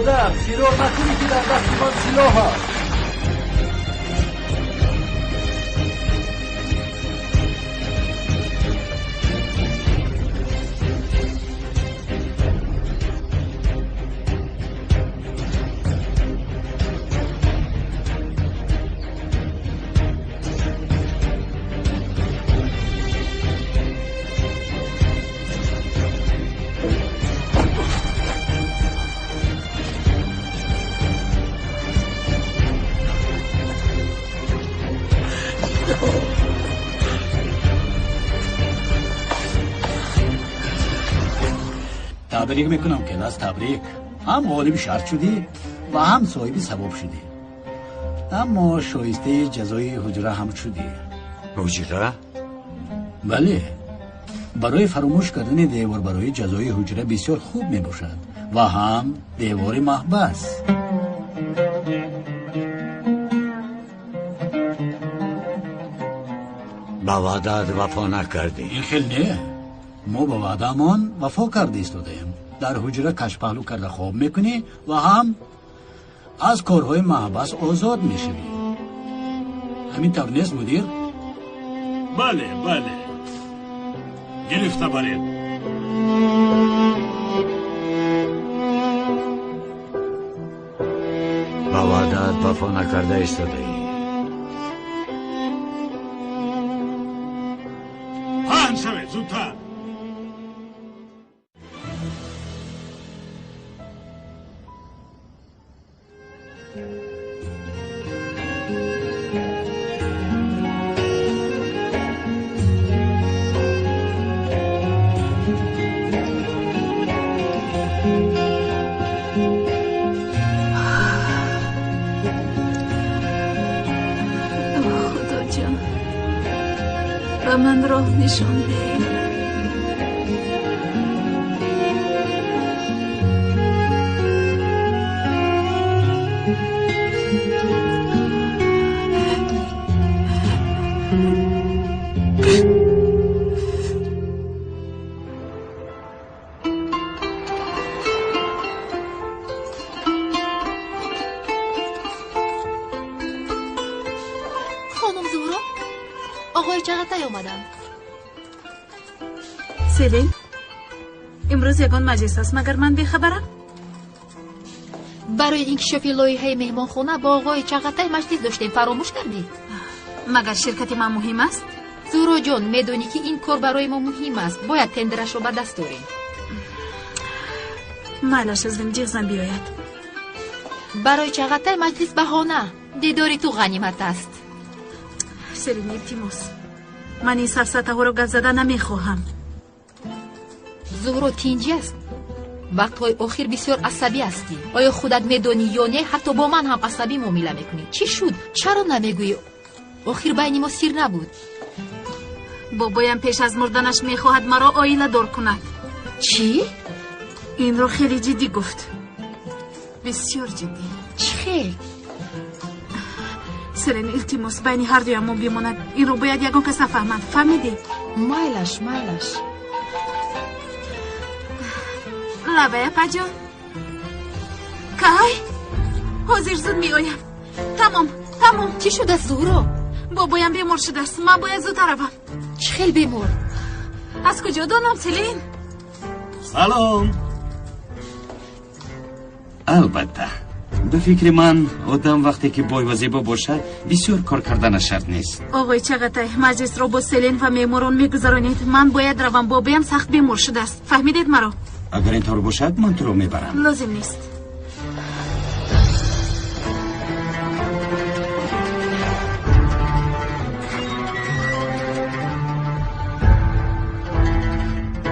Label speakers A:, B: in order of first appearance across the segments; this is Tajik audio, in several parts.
A: Бародар, фирор накунӣ, ки дар дасти ман силоҳ аст.
B: Табрик мекунам, Келас, табрик. Ҳам ғолиби шарт шудӣ ва ҳам соҳиби савоб шудӣ. Аммо шоистаи ҷазои ҳуҷра ҳам шудӣ.
C: Ҳуҷра?
B: Бале. Барои фаромӯш кардани девор барои ҷазои ҳуҷра бисёр хуб мебошад ва ҳам девори маҳбас.
C: Ба ваъдаат вафо накардӣ.
B: Ин хел не. Мо ба ваъдаамон вафо карда истодаем. Дар ҳуҷра кашпаҳлӯ карда хоб мекунӣ ва ҳам аз корҳои маҳбас озод мешавӣ. Ҳамин тавр нест, мудир?
D: Бале, бале. Гирифта баред.
C: Ба ваъдаат вафо накарда истодаӣ.
D: Паҳн шавед, зудтар.
E: Ба ман роҳ нишон деҳ.
F: Хонум Зуҳро, оғои Чағатай омаданд.
E: Селин, имрӯз ягон маҷлис аст, магар ман бехабарам?
F: Барои инкишофи лоиҳаи меҳмонхона бо оғои Чағатай маҷлис доштем, фаромӯш кардӣ?
E: Магар ширкати ман муҳим аст?
F: Зуҳроҷон, медонӣ, ки ин кор барои мо муҳим аст. Бояд тендерашро ба даст орем.
E: Майлаш, азим ҷиғзам биёяд.
F: Барои Чағатай маҷлис баҳона. Дидори ту ғанимат аст.
E: Селин, илтимос, ман ин сафсатаҳоро гап зада намехоҳам.
F: Зуҳро, тинҷӣ аст? Вақтҳои охир бисёр асабӣ ҳастӣ. Оё худат медонӣ ё не, ҳатто бо ман ҳам асабӣ муомила мекунӣ. Чӣ шуд? Чаро намегӯӣ? Охир байни мо сир набуд.
E: Бобоям пеш аз мурданаш мехоҳад маро оиладор кунад.
F: Чӣ?
E: Инро хеле ҷиддӣ гуфт. Бисёр ҷиддӣ.
F: Чӣ хел?
E: Селин, илтимос, байни ҳардуямон бимонад. Инро бояд ягон кас нафаҳмад. Фаҳмидӣ?
F: Майлаш, майлаш.
E: Лабай, апаҷон. Кай? Ҳозир зуд меоям. Тамом, тамом.
F: Чӣ шудааст, Зуҳро?
E: Бобоям бемор шудааст. Ман бояд зудтар равам.
F: Чӣ хел бемор?
E: Аз куҷо донам, Селин?
D: Салом.
G: Албатта, ба фикри ман, одам вақте ки бой ва зебо бошад, бисёр кор карданаш шарт нест.
E: Оғои Чағатай, маҷлисро бо Селин ва меҳморон мегузаронед. Ман бояд равам. Бобоям сахт бемор шудааст. Фаҳмидед маро?
G: Агар ин тавр бошад, ман туро мебарам.
E: Лозим нест.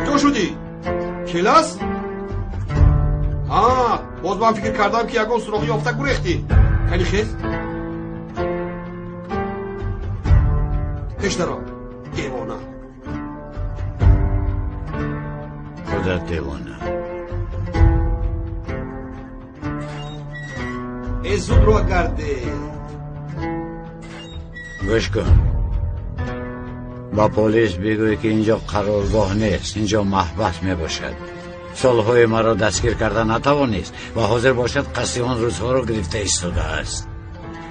H: Ҷо шудӣ? Келас? Ҳа, боз ман фикр кардам, ки ягон суроғи ёфта гурехтӣ. Кани хез? Пеш даро, девона.
C: Худат девона.
H: Э, зуд ро гарде.
C: Гӯш кун. Ба полис бигӯй, ки инҷо қароргоҳ нест, инҷо маҳбас мебошад. Солҳои маро дастгир карда натавонист ва ҳозир бошад қасди он рӯзҳоро гирифта истодааст.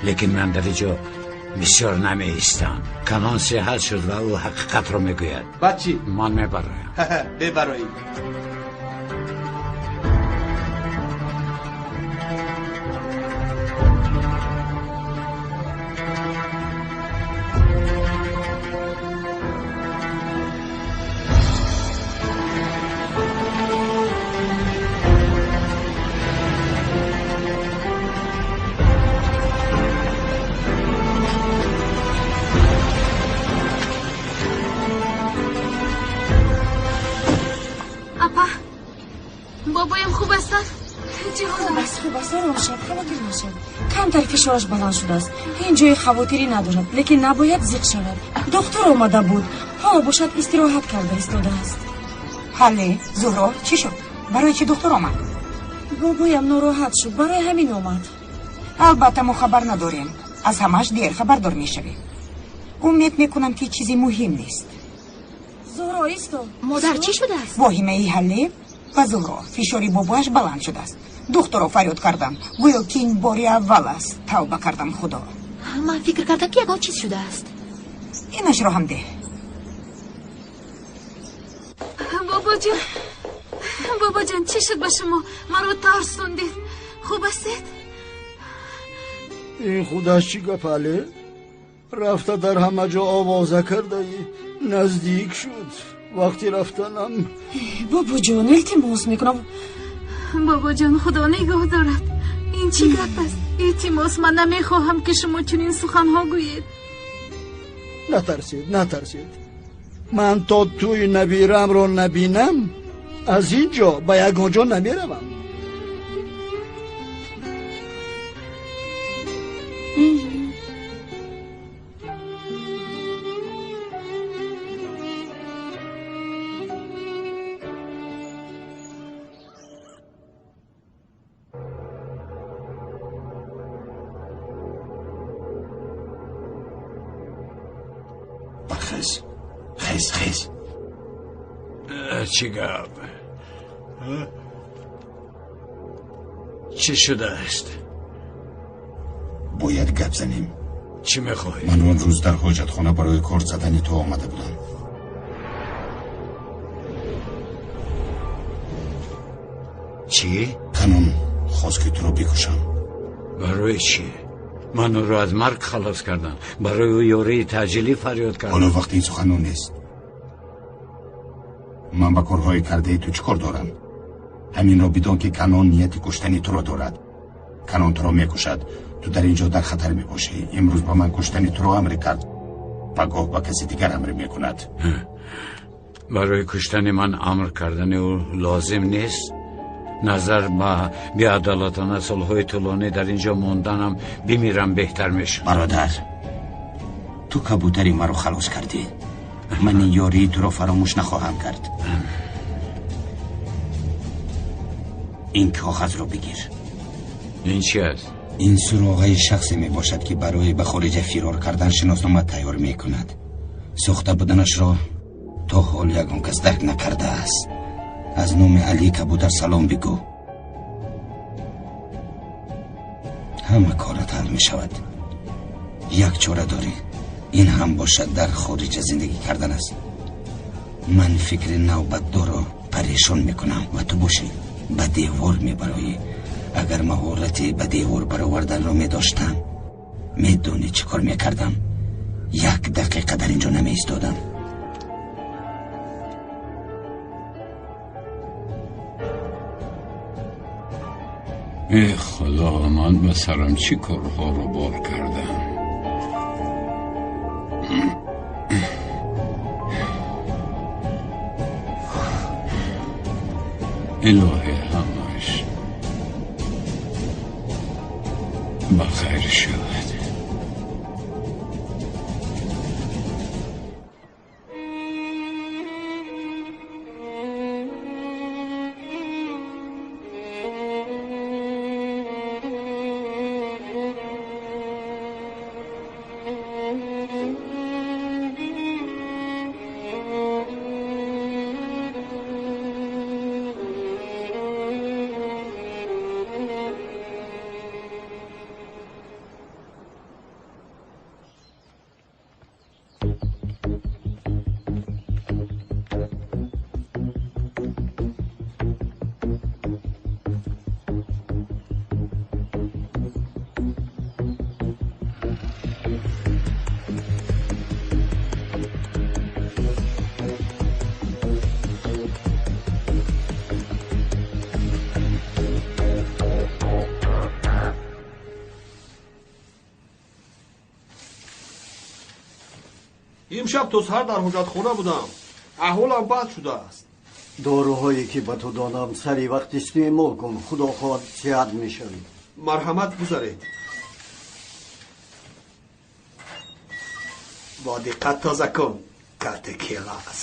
C: Лекин ман дар инҷо бисёр намеистам. Канон сиҳат шуд ва ӯ ҳақиқатро мегӯяд.
A: Баъд чӣ?
C: Ман мебароям.
A: Бебароӣ.
I: Камтар фишораш баланд шудааст. Ин ҷои хавотирӣ надорад, лекин набояд зиқ шавад. Духтур омада буд, ҳоло бошад истироҳат карда истодааст.
J: Ҳалле, Зуҳро, чӣ шуд? Барои чӣ духтур омад?
I: Бобоям нороҳат шуд, барои ҳамин омад.
J: Албатта мо хабар надорем. Аз ҳамааш дер хабардор мешавем. Умед мекунам, ки чизи муҳим нест.
I: Зуҳро, исто.
F: Модар, чӣ шудааст?
J: Воҳимаи Ҳалле ва Зуҳро, фишори бобояш баланд шудааст. Духтуро фарёд кардам, гӯё ки ин бори аввал аст. Тавба кардам, Худо.
F: Ман фикр кардам, ки ягон чиз шудааст.
J: Инашро ҳам деҳ.
E: Бобоҷон, бобоҷон, чӣ шуд ба шумо? Маро тарсондед. Хуб ҳастед?
K: Ин худаш чӣ гап, Ҳалле? Рафта дар ҳама ҷо овоза кардаӣ. Наздик шуд вақти рафтанам.
I: Бобоҷон, илтимос мекунам.
E: Бобоҷон, Худо нигоҳ дорад. Ин чӣ гап аст? Илтимос, ман намехоҳам, ки шумо чунин суханҳо гӯед.
K: Натарсед, натарсед. Ман то тӯи набирамро набинам, аз ин ҷо ба ягон ҷо намеравам.
G: Бархез, хез, хез.
C: Чӣ гап? Чӣ шудааст?
L: Бояд гап занем.
C: Чӣ мехоҳӣ?
L: Ман он рӯз дар ҳоҷатхона барои кор задани ту омада будам.
C: Чӣ?
L: Канон хост, ки туро бикушам.
C: Барои чӣ? Ман ӯро аз марг халос кардам. Барои ӯ ёрии таъҷилӣ фарёд кардам.
L: Ҳоло вақти ин суханон нест. Ман ба корҳои кардаи ту чӣ кор дорам? Ҳаминро бидон, ки Канон нияти куштани туро дорад. Канон туро мекушад. Ту дар ин ҷо дар хатар мебошӣ. Имрӯз ба ман куштани туро амр кард, пагоҳ ба каси дигар амр мекунад.
C: Барои куштани ман амр кардани ӯ лозим нест. Назар ба беадолатона солҳои тӯлонӣ дар ин ҷо монданам, бимирам беҳтар мешуд.
G: Бародар, ту кабутари маро халос кардӣ. Ман ин ёрии туро фаромӯш нахоҳам кард. Ин коғазро бигир.
C: Ин чи аст?
G: Ин суроғаи шахсе мебошад, ки барои ба хориҷа фирор кардан шиноснома тайёр мекунад. Сохта буданашро то ҳол ягон кас дарк накардааст. Аз номи Али Кабутар салом бигӯ. Ҳама корат ҳал мешавад. Як чора дорӣ, ин ҳам бошад дар хориҷа зиндагӣ кардан аст. Ман фикри навбатдорро парешон мекунам ва ту бошӣ ба девор мебароӣ. Агар маҳорати ба девор бароварданро медоштам, медонӣ чӣ кор мекардам? Як дақиқа дар ин ҷо намеистодам.
D: Э Худо, ман ба сарам чӣ корҳоро бор кардам? Илоҳи, ҳамаш ба хайр шавад.
H: Имшаб то саҳар дар ҳоҷатхона будам. Аҳволам бад шудааст.
K: Доруҳое ки ба ту додам сари вақт истеъмол кун. Худо хоҳад сиҳат мешавӣ.
H: Марҳамат, гузаред. Бо диққат тоза кун, карти келас.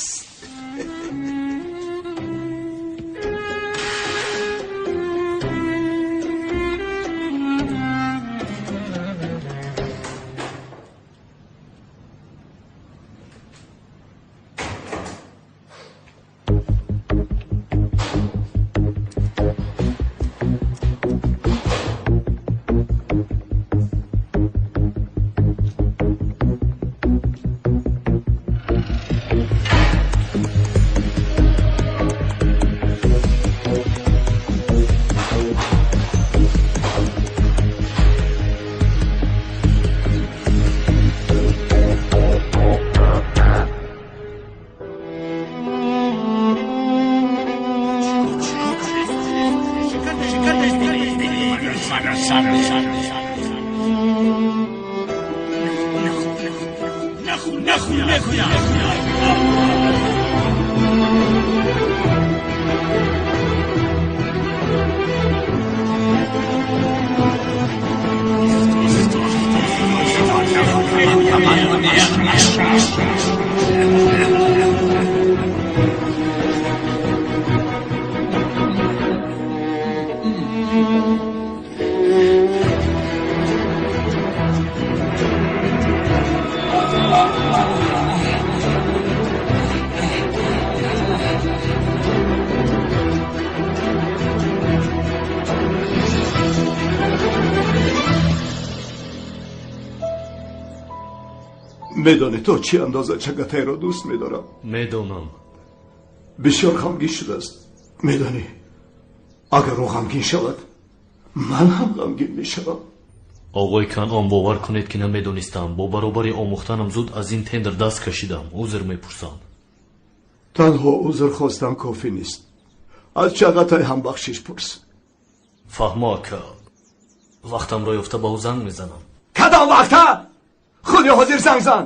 M: Медонӣ то чӣ андоза Чагатайро дӯст медорам?
N: Медонам.
M: Бисёр ғамгин шудааст. Медонӣ, агар ӯ ғамгин шавад, ман ҳам ғамгин мешавам.
N: Оғои Канъон, бовар кунед ки намедонистам. Бо баробари омӯхтанам зуд аз ин тендер даст кашидам. Узр мепурсам.
M: Танҳо узр хостан кофӣ нест. Аз Чагатай ҳам бахшиш пурс.
N: Фаҳмо, ака. Вақтамро ёфта ба ӯ занг мезанам.
M: Кадом вақта? Худи ҳозир занг зан.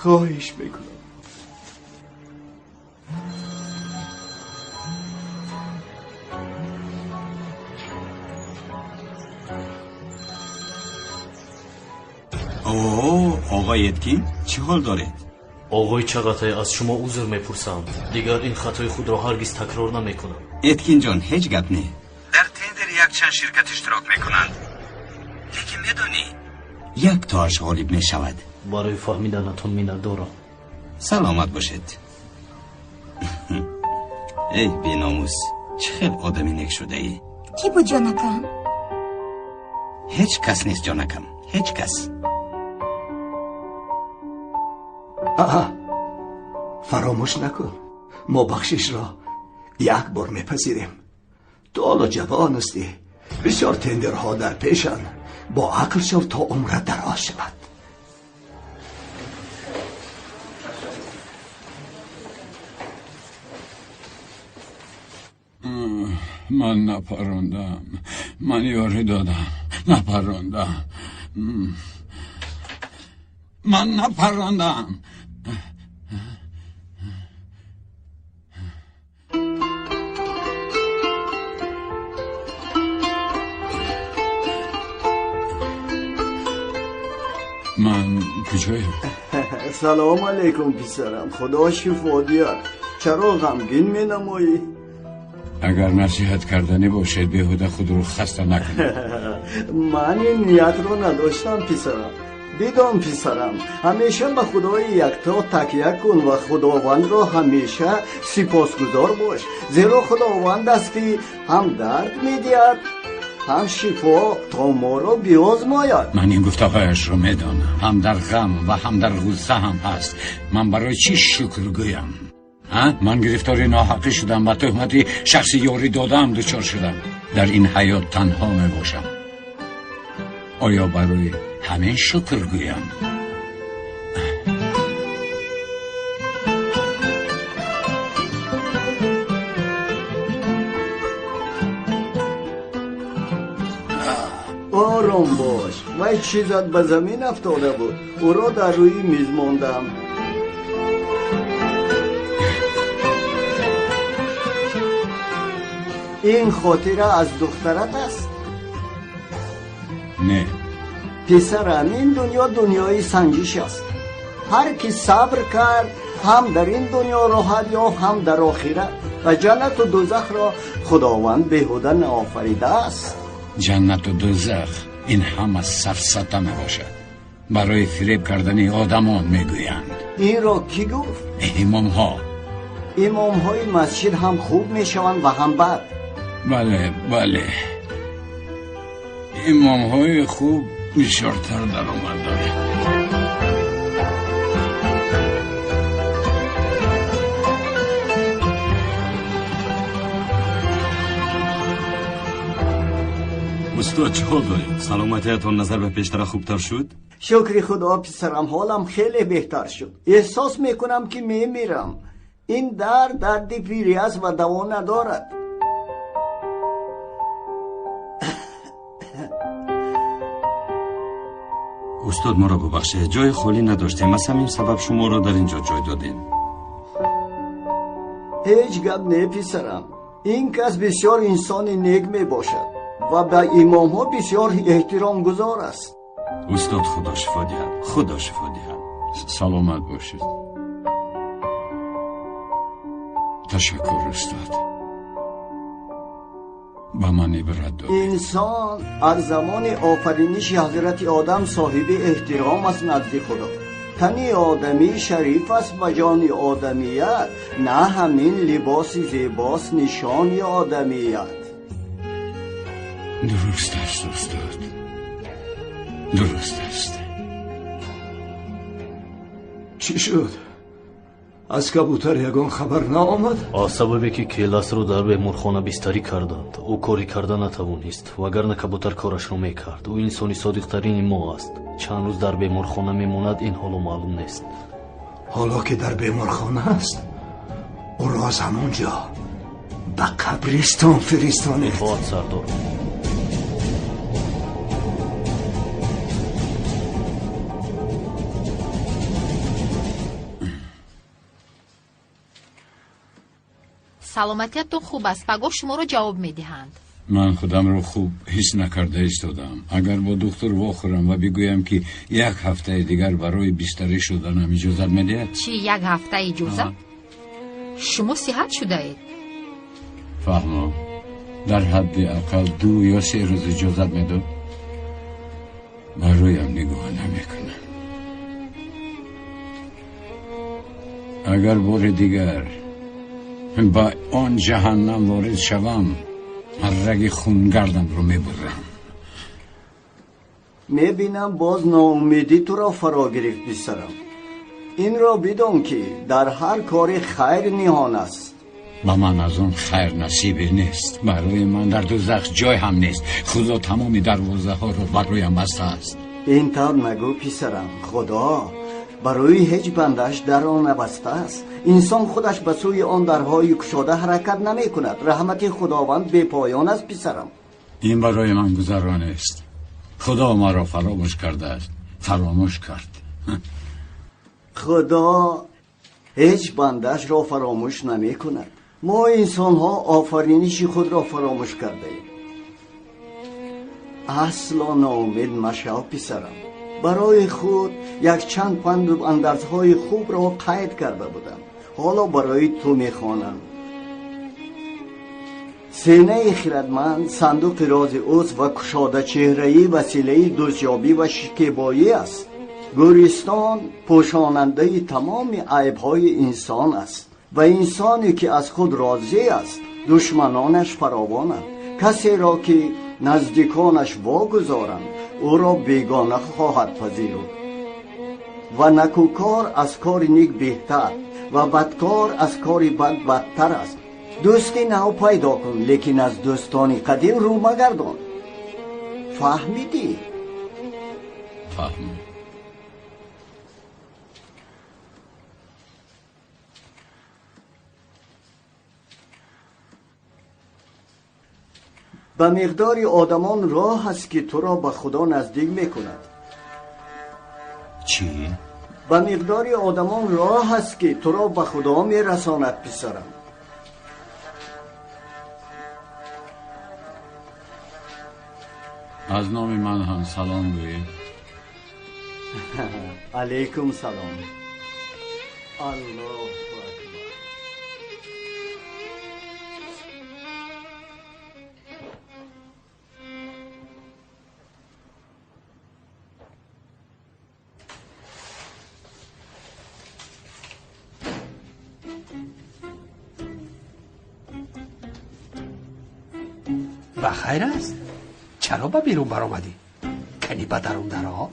M: Хоҳиш мекунам.
G: О, оғои Эткин, чӣ ҳол доред?
N: Оғои Чағатай, аз шумо узр мепурсам. Дигар ин хатои худро ҳаргиз такрор намекунам.
G: Эткинҷон, ҳеҷ гап не. Дар тендер якчанд ширкат иштирок мекунанд. Лекин медонӣ, як тоаш ғолиб мешавад.
N: Барои фаҳмиданатон миннатдорам.
G: Саломат бошед. Эй беномус, чӣ хел одами нек шудаӣ?
J: Кӣ буд, ҷонакам?
G: Ҳеҷ кас нест, ҷонакам, ҳеҷ кас.
M: Аҳа, фаромӯш накун, мо бахшишро як бор мепазирем. Ту ҳоло ҷавон ҳастӣ, бисёр тендерҳо дар пешанд. Бо ақл шав то умрат дароз шавад.
D: Ман напарондам, ман ёрӣ додам, напарондам, ман напарондам. Ман куҷоям?
K: Салом алейкум, писарам. Худо шифо диҳад. Чаро ғамгин менамоӣ?
D: Агар насиҳат карданӣ бошед, беҳуда худро хаста накунед.
K: Ман ин ниятро надоштам, писарам. Бидон, писарам, ҳамеша ба Худои якто такя кун ва Худовандро ҳамеша сипосгузор бош, зеро Худованд аст ки ҳам дард медиҳад, ҳам шифо, то моро биозмояд.
D: Ман ин гуфтаҳояшро медонам. Ҳам дар ғам ва ҳам дар ғусса ҳам ҳаст. Ман барои чӣ шукр гӯям? Ман гирифтори ноҳақӣ шудам, ба туҳмати шахси ёрӣ додаам дучор шудам. Дар ин ҳаёт танҳо мебошам. Оё барои ҳамин шукр гӯям?
K: Ором бош, вай чизат ба замин афтода буд, ӯро дар рӯи миз мондам. Ин хотира аз духтарат аст?
D: Не.
K: Писарам, ин дунё дунёи санҷиш аст. Ҳар ки сабр кард, ҳам дар ин дунё роҳат ёфт, ҳам дар охират. Ва ҷаннату дӯзахро Худованд беҳуда наофаридааст.
D: Ҷаннату дӯзах ин ҳама сафсата мебошад. Барои фиреб кардани одамон мегӯянд.
K: Инро кӣ гуфт?
D: Имомҳо.
K: Имомҳои масҷид ҳам хуб мешаванд ва ҳам бад.
D: Бале, бале. Имомҳои хуб бисёртар даромад доранд.
O: Устод, чӣ ҳол доред? Саломатиятон назар ба пештара хубтар шуд?
K: Шукри Худо, писарам, ҳолам хеле беҳтар шуд. Эҳсос мекунам, ки мемирам. Ин дард дарди пирӣ аст ва даво надорад.
O: Устод, моро бубахшед, ҷои холӣ надоштем, аз ҳамин сабаб шуморо дар ин ҷо ҷой додем.
K: Ҳеҷ гап не, писарам. Ин кас бисёр инсони нек мебошад ва ба имомҳо бисёр эҳтиромгузор аст.
O: Устод, Худо шифо диҳад, Худо шифо диҳад.
D: Саломат бошед. Ташаккур, устод. Ба ман ибрат додед.
K: Инсон аз замони офариниши ҳазрати Одам соҳиби эҳтиром аст назди Худо. Тани одамӣ шариф аст ба ҷони одамият, на ҳамин либоси зебост нишони одамият.
D: Дуруст аст, устод, дуруст аст.
M: Чӣ шуд? Аз кабутар ягон хабар наомад?
N: Аз сабабе ки Келасро дар беморхона бистарӣ карданд, ӯ корӣ карда натавонист, вагарна кабутар корашро мекард. Ӯ инсони содиқтарини мо аст. Чанд рӯз дар беморхона мемонад, ин ҳоло маълум нест.
M: Ҳоло ки дар беморхона аст, ӯро аз ҳамон ҷо ба қабристон фиристонед.
N: Итоат, сардор.
F: Саломатиятон хуб аст, пагоҳ шуморо ҷавоб медиҳанд.
D: Ман худамро хуб ҳис накарда истодам. Агар бо духтур вохӯрам ва бигӯям, ки як ҳафтаи дигар барои бистарӣ шуданам иҷозат медиҳад?
F: Чӣ, як ҳафта иҷозат? Шумо сиҳат шудаед?
D: Фаҳмо, дар ҳадди ақал 2 ё 3 рӯз иҷозат медод? Ба рӯям нигоҳ намекунам. Агар бори дигар ба он ҷаҳаннам ворид шавам, раги хунгардамро мебурам.
K: Мебинам боз ноумедӣ туро фаро гирифт, писарам. Инро бидон, ки дар ҳар кори хайр ниҳон аст.
D: Ба ман аз он хайр насибе нест. Барои ман дар дӯзах ҷой ҳам нест. Худо тамоми дарвозаҳоро бароям бастааст.
K: Ин тавр нагӯ, писарам. Худо барои ҳеҷ бандааш дарро набастааст. Инсон худаш ба сӯи он дарҳои кушода ҳаракат намекунад. Раҳмати Худованд бепоён аст, писарам.
D: Ин барои ман гузаро нест. Худо маро фаромӯш кардааст. Фаромӯш кард.
K: Худо ҳеҷ бандаашро фаромӯш намекунад. Мо инсонҳо офариниши худро фаромӯш кардаем. Асло ноумед машав, писарам. Барои худ якчанд панду андарзҳои хубро қайд карда будам. Ҳоло барои ту мехонам. Сенаи хирадманд сандуқи рози ӯст ва кушодачеҳраӣ василаи дӯстёбӣ ва шикебоӣ аст. Гӯристон пӯшонандаи тамоми айбҳои инсон аст ва инсоне ки аз худ розӣ аст, душманонаш фаровонанд. Касеро ки наздиконаш вогузоранд, ӯро бегона хоҳад пазируд. Ва накӯкор аз кори нек беҳтар ва бадкор аз кори бад бадтар аст. Дӯсти нав пайдо кун, лекин аз дӯстони қадим рӯ магардон. Фаҳмидӣ?
D: Фаҳмидам.
K: Ба миқдори одамон роҳ аст, ки туро ба Худо наздик мекунад.
D: Чӣ?
K: Ба миқдори одамон роҳ аст, ки туро ба Худо мерасонад, писарам.
D: Аз номи ман ҳам салом гӯед.
K: Алайкум салом. Аллоҳу акбар.
M: Ба хайр аст? Чаро ба берун баромадӣ? Кани ба дарун даро?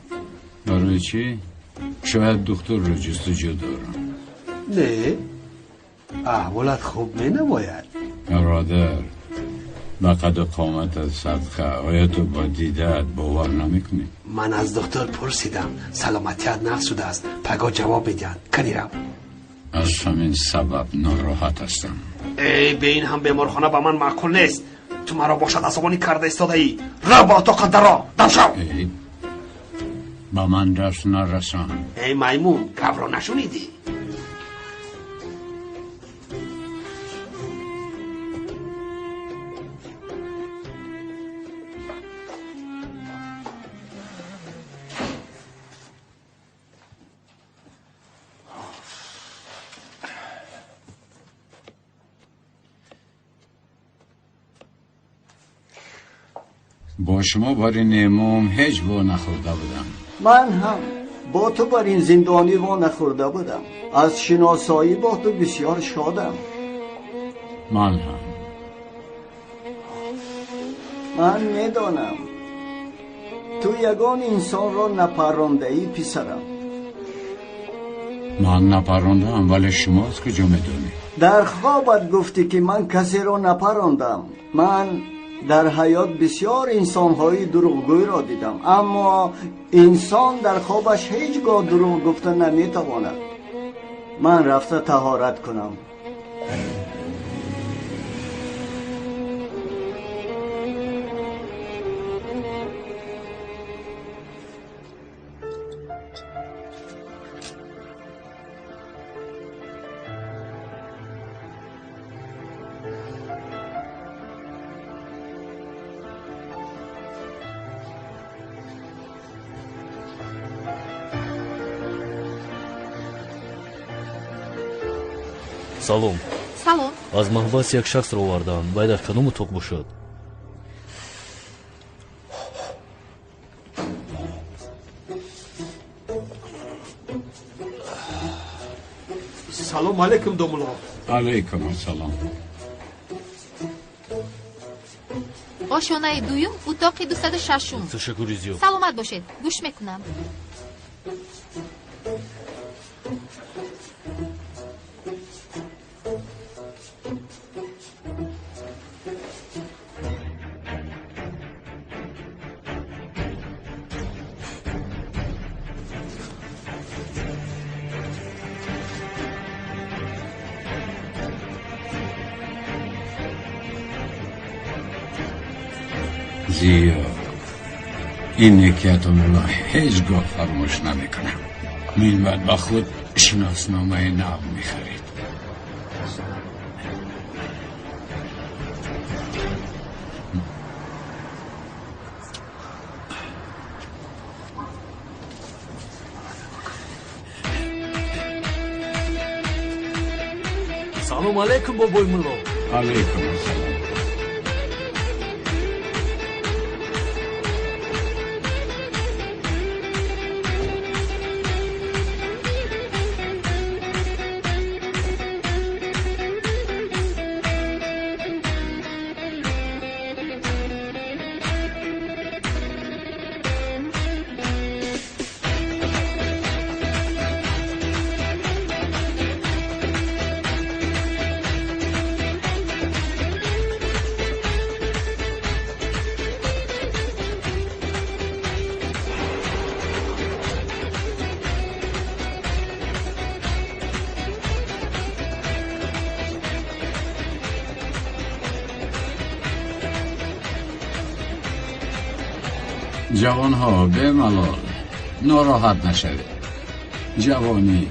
D: Барои чӣ? Шояд духтурро ҷустуҷӯ дорам.
M: Не, аҳволат хуб менамояд.
D: Бародар, ба қаду қоматат садқа, оё ту ба дидаат бовар намекунӣ?
M: Ман аз духтур пурсидам, саломатият нақс шудааст, пагоҳ ҷавоб медиҳанд. Кани рав.
D: Аз ҳамин сабаб нороҳат ҳастам.
M: Эй, бе ин ҳам беморхона ба ман маъқул нест. Ту маро бошад асабонӣ карда истодаӣ. Рав ба отоқат даро, дам шав.
D: Эй, ба ман даст нарасон.
M: Эй маймун, гапро нашунидӣ?
D: Бо шумо бари немом ҳеҷ во нахӯрда будам.
K: Ман ҳам бо ту бар ин зиндонӣ во нахӯрда будам. Аз шиносоӣ бо ту бисёр шодам.
D: Ман ҳам.
K: Ман медонам, ту ягон инсонро напарондаӣ, писарам.
D: Ман напарондаам, вале шумо аз куҷо медонед?
K: Дар хобат гуфтӣ, ки ман касеро напарондам. Ман дар ҳаёт бисёр инсонҳои дурӯғгӯйро дидам, аммо инсон дар хобаш ҳеҷ гоҳ дурӯғ гуфта наметавонад. Ман рафта таҳорат кунам.
N: Салом.
F: Салом.
N: Аз маҳбас як шахсро овардаанд. Вай дар кадом утоқ бошад?
M: Салом алейкум, домулло.
D: Алейкум ассалом.
F: Ошёнаи дуюм, утоқи 206-ум.
N: Ташаккури зиёд.
F: Саломат бошед, гӯш мекунам.
D: Зиё, ин некиятонро ҳеҷ гоҳ фаромӯш намекунам. Минбаъд ба худ шиносномаи нав мехаред.
N: Салом алейкум, бобои мулло.
D: Алейкум ассалом. Ҷавонҳо, бемалол, нороҳат нашавед. Ҷавонӣ.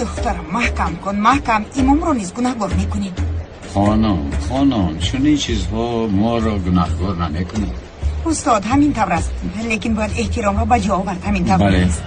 J: Духтарам, маҳкам кун, маҳкам. Имомро низ гунаҳгор мекунӣ.
D: Хонум, хонум, чунин чизҳо моро гунаҳгор намекунад.
J: Устод, ҳамин тавр аст, лекин бояд эҳтиромро ба ҷо овард. Ҳамин тавр нест.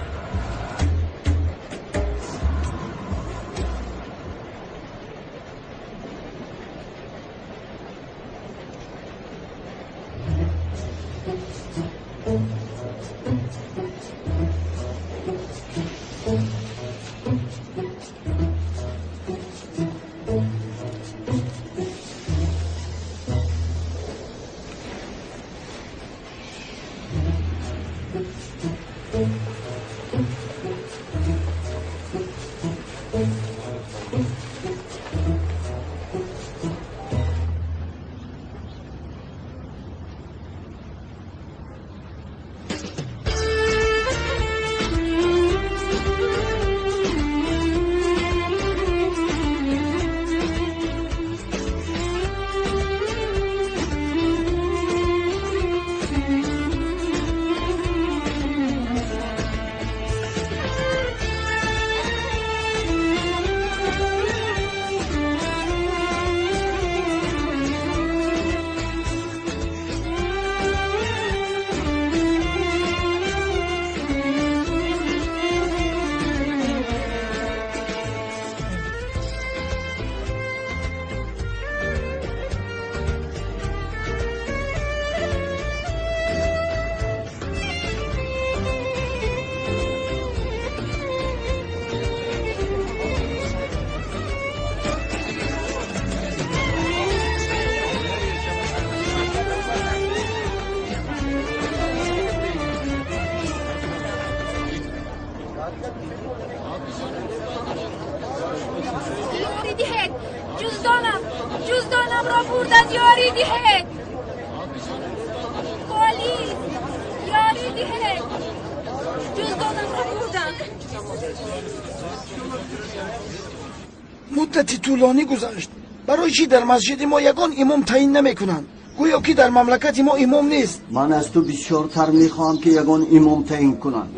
P: Муддати тӯлонӣ гузашт. Барои чӣ дар масҷиди мо ягон имом таъин намекунанд? Гӯё ки дар мамлакати мо имом нест.
K: Ман аз ту бисёртар мехоҳам ки ягон имом таъин кунанд,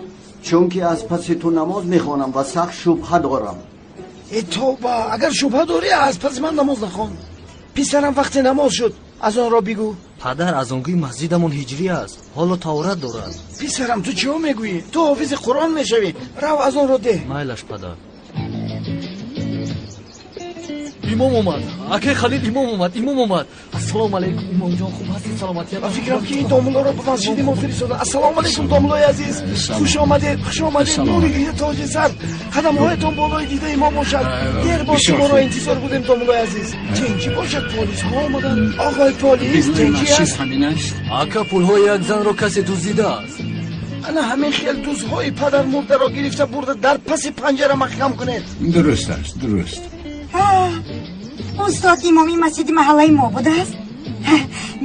K: чунки аз паси ту намоз мехонам ва сахт шубҳа дорам.
P: Э тавба, агар шубҳа дорӣ аз паси ман намоз нахон. Писарам вақте намоз шуд аз онро бигӯ.
N: Падар, аз он гӯи масҷидамон ҳиҷрӣ аст, ҳоло таҳорат дорад.
P: Писарам, ту чиҳо мегӯӣ? Ту ҳофизи Қуръон мешавӣ. Рав аз онро деҳ.
N: Майлаш, падар. Имом омад. Акай Халил, имом омад, имом омад. Ассалому алайкум, имомҷон, хуб ҳастед? Саломатият?
P: Ба фикрам ки ин домуллоро ба масҷиди мо фиристода. Ассалому алайкум, домуллои азиз, хуш омадед, хуш омадед. Нури дида тоҷи сар, қадамҳоятон болои дидаи мо бошад. Дер боз шуморо интизор будем, домуллои азиз. Тинҷӣ бошад, полисҳо омаданд. Оғои полис, тинҷӣ аст?
D: Ҳамин аст.
N: Ака, пулҳои як занро касе дуздидааст.
P: Ана ҳамин хел дузҳои падармурдаро гирифта бурда дар паси панҷара маҳкам кунед.
D: Дуруст аст, дуруст.
J: Устод, имоми масҷиди маҳаллаи мо будааст.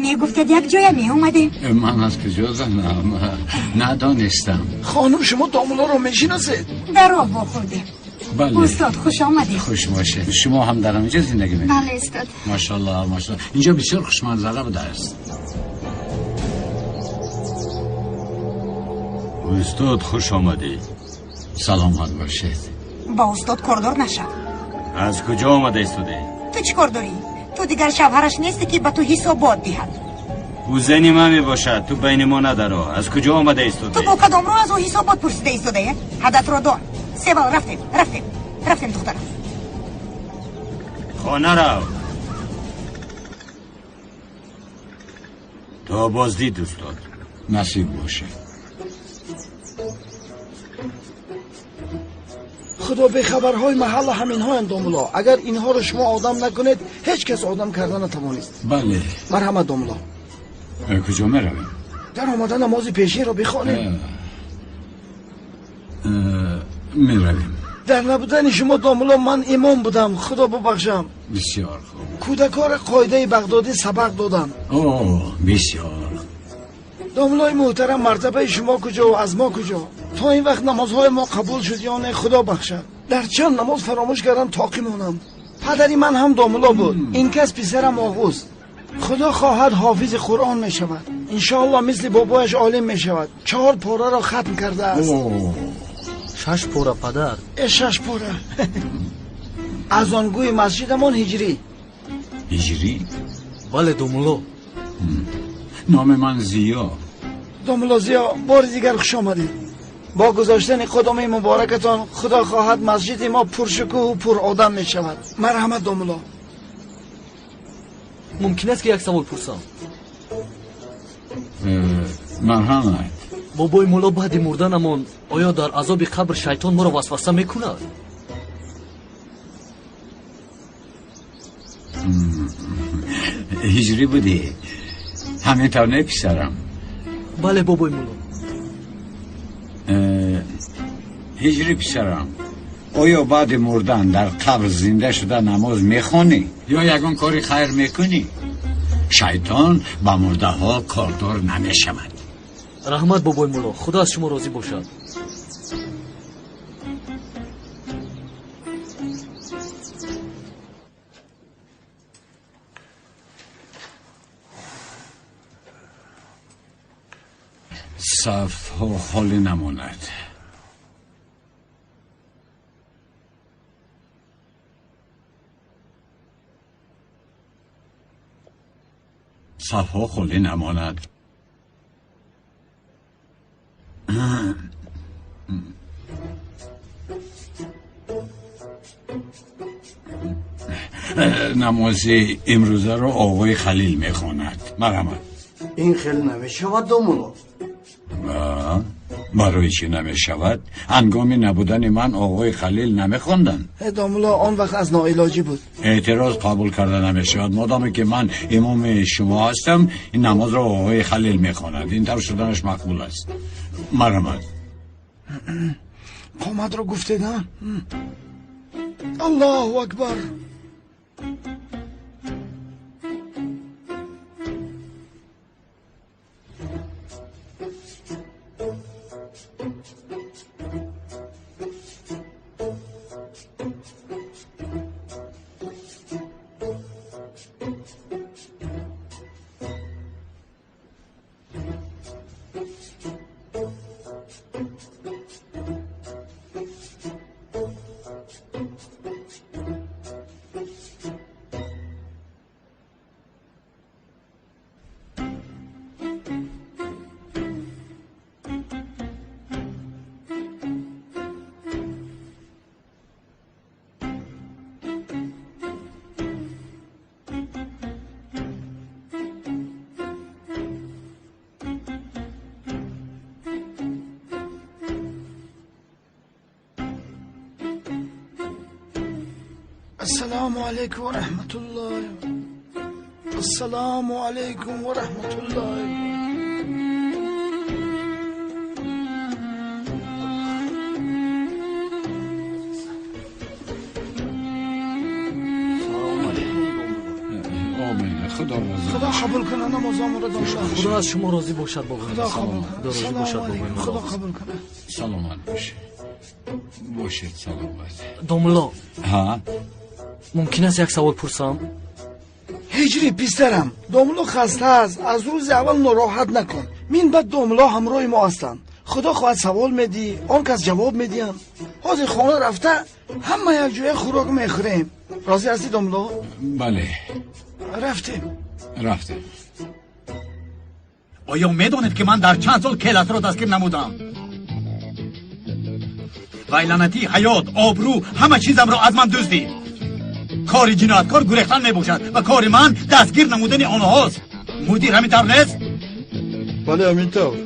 J: Мегуфтед як ҷоя меомадем.
D: Ман аз куҷо занам? Надонистам.
P: Хонум, шумо домуллоро мешиносед?
J: Дар роҳ вохӯрдем.
D: Бале.
J: Устод, хуш омадед.
D: Хуш бошед. Шумо ҳам дар ҳаминҷо зиндагӣ мекунед?
E: Бале, устод.
D: Машааллоҳ, машааллоҳ. Инҷо бисёр хушманзара будааст.
O: Устод, хуш омадед.
D: Саломат бошед.
J: Ба устод кордор нашав.
O: Аз куҷо омада истодӣ?
J: Ту чӣ кор дорӣ? Ту дигар шавҳараш нестӣ ки ба ту ҳисобот диҳад.
O: Ӯ зани ман мебошад, ту байни мо надаро. Аз куҷо омада истодӣ?
J: Ту бо кадом роҳ аз ӯ ҳисобот пурсида истодаӣ? Ҳадатро дон. Севал, рафтем, рафтем, рафтем, духтарам.
O: Хона рав. То боздид, устод.
D: Насиб бошад.
P: Худо бехабарҳои маҳалла ҳаминҳоянд, домулло. Агар инҳоро шумо одам накунед, ҳеҷ кас одам карда натавонист.
D: Бале.
P: Марҳамат, домулло.
D: Куҷо меравем?
P: Дар омада намози пешинро бихонем.
D: Меравем.
P: Дар набудани шумо домулло ман имом будам, худо бубахшам.
D: Бисёр хуб.
P: Кӯдакҳоро қоидаи Бағдодӣ сабақ додам.
D: О, бисёр.
P: Домуллои муҳтарам, мартабаи шумо куҷо ва аз мо куҷо? То ин вақт намозҳои мо қабул шуд ё не, худо бахшад. Дар чанд намоз фаромӯш кардам тоқӣ монам. Падари ман ҳам домулло буд. Ин кас писарам Оғуз. Худо хоҳад ҳофизи Қуръон мешавад. Иншоаллоҳ мисли бобояш олим мешавад. 4 пораро хатм кардааст.
N: 6 пора падар.
P: 6 пора. Аз он гӯи масҷидамон ҳиҷрӣ.
D: Ҳиҷрӣ?
N: Бале домулло.
D: Номи ман Зиё.
P: Домулло Зиё, бори дигар хуш омадед. Бо гузоштани қадами муборакатон худо хоҳад масҷиди мо пуршукӯҳу пуродам мешавад. Марҳамат домулло.
N: Мумкин аст ки як савол пурсам?
D: Марҳамат.
N: Бобои мулло, баъди мурданамон оё дар азоби қабр шайтон моро васваса мекунад?
D: Ҳиҷрӣ будӣ? Ҳамин тавр не писарам?
N: Бале бобои мулло.
D: Ҳиҷрӣ писарам, оё баъди мурдан дар қабр зинда шуда намоз мехонӣ ё ягон кори хайр мекунӣ? Шайтон ба мурдаҳо кордор намешавад.
N: Раҳмат бобои мулло, худо аз шумо розӣ бошад.
D: Сафҳо холӣ намонад. Сафҳо холӣ намонад. Намози имрӯзаро оғои Халил мехонад. Марҳамат.
K: Ин хел намешавад домулло.
D: Барои чӣ намешавад? Ҳангоми набудани ман оғои Халил намехонданд.
P: Домулло, он вақт аз ноилоҷӣ буд.
D: Эътироз қабул карда намешавад. Модоме ки ман имоми шумо ҳастам, ин намозро оғои Халил мехонад. Ин тавр шуданаш мақбул аст. Марҳамат.
P: Қоматро гуфтед, ҳа? Аллоҳу акбар. Ассалому алайкум ва раҳматуллоҳ. Ассалому алайкум ва раҳматуллоҳ. Худо қабул кунад намозамонро домулло.
N: Худо аз шумо розӣ бошад бобои.
P: Худо қабул
N: кунад. Розӣ бошад бобои.
P: Худо қабул кунад.
D: Саломат бошед. Бошед саломат.
N: Домулло.
D: Ҳа?
N: Мумкин аст як савол пурсам?
P: Ҳиҷрӣ писарам, домулло хаста аст, аз рӯзи аввал нороҳат накун. Мин баъд домулло ҳамроҳи мо ҳастанд. Худо хоҳад савол медиҳӣ, он кас ҷавоб медиҳанд. Ҳозир хона рафта ҳама якҷоя хӯрок мехӯрем. Розӣ ҳастӣ домулло?
D: Бале.
P: Рафтем.
D: Рафтем.
B: Оё медонед ки ман дар чанд сол келасро дастгир намудам? Вай лаънатӣ ҳаёт, обрӯ, ҳама чизамро аз ман дуздид. Кори ҷинояткор гурехтан мебошад ва кори ман дастгир намудани онҳост. Мудир, ҳамин тавр нест?
H: Бале, ҳамин тавр.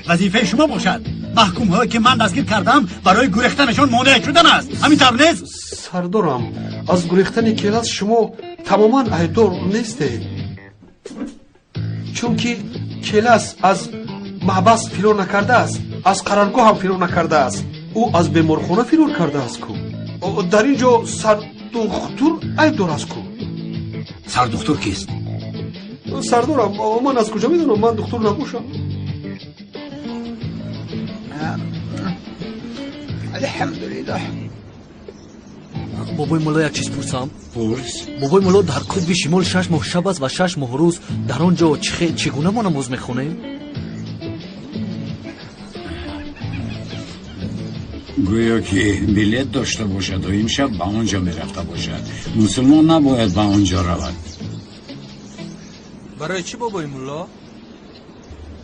B: Вазифаи шумо бошад маҳкумҳое ки ман дастгир кардам барои гурехтанашон монеъ шудан аст. Ҳамин тавр нест?
H: Сардорам, аз гурехтани келас шумо тамоман айбдор нестед, чунки келас аз маҳбас фирор накардааст. Аз қароргоҳ ҳам фирор накардааст. Ӯ аз беморхона фирор кардааст ку. Дар ин ҷо сардухтур айбдор аст ку.
B: Сардухтур кист?
H: Сардорам, ман аз куҷо медонам? Ман духтур набошам.
M: Алҳамдулиллоҳ.
N: Бобои мулло, як чиз пурсам?
D: Пурс.
N: Бобои мулло, дар қутби шимол 6 моҳ шаб аст ва 6 моҳ рӯз. Дар он ҷо чӣ гуна мо намоз мехонем?
D: Гӯё ки билет дошта бошад ва имшаб ба он ҷо мерафта бошад. Мусулмон набояд ба он ҷо равад.
A: Барои чӣ, бобои мулло?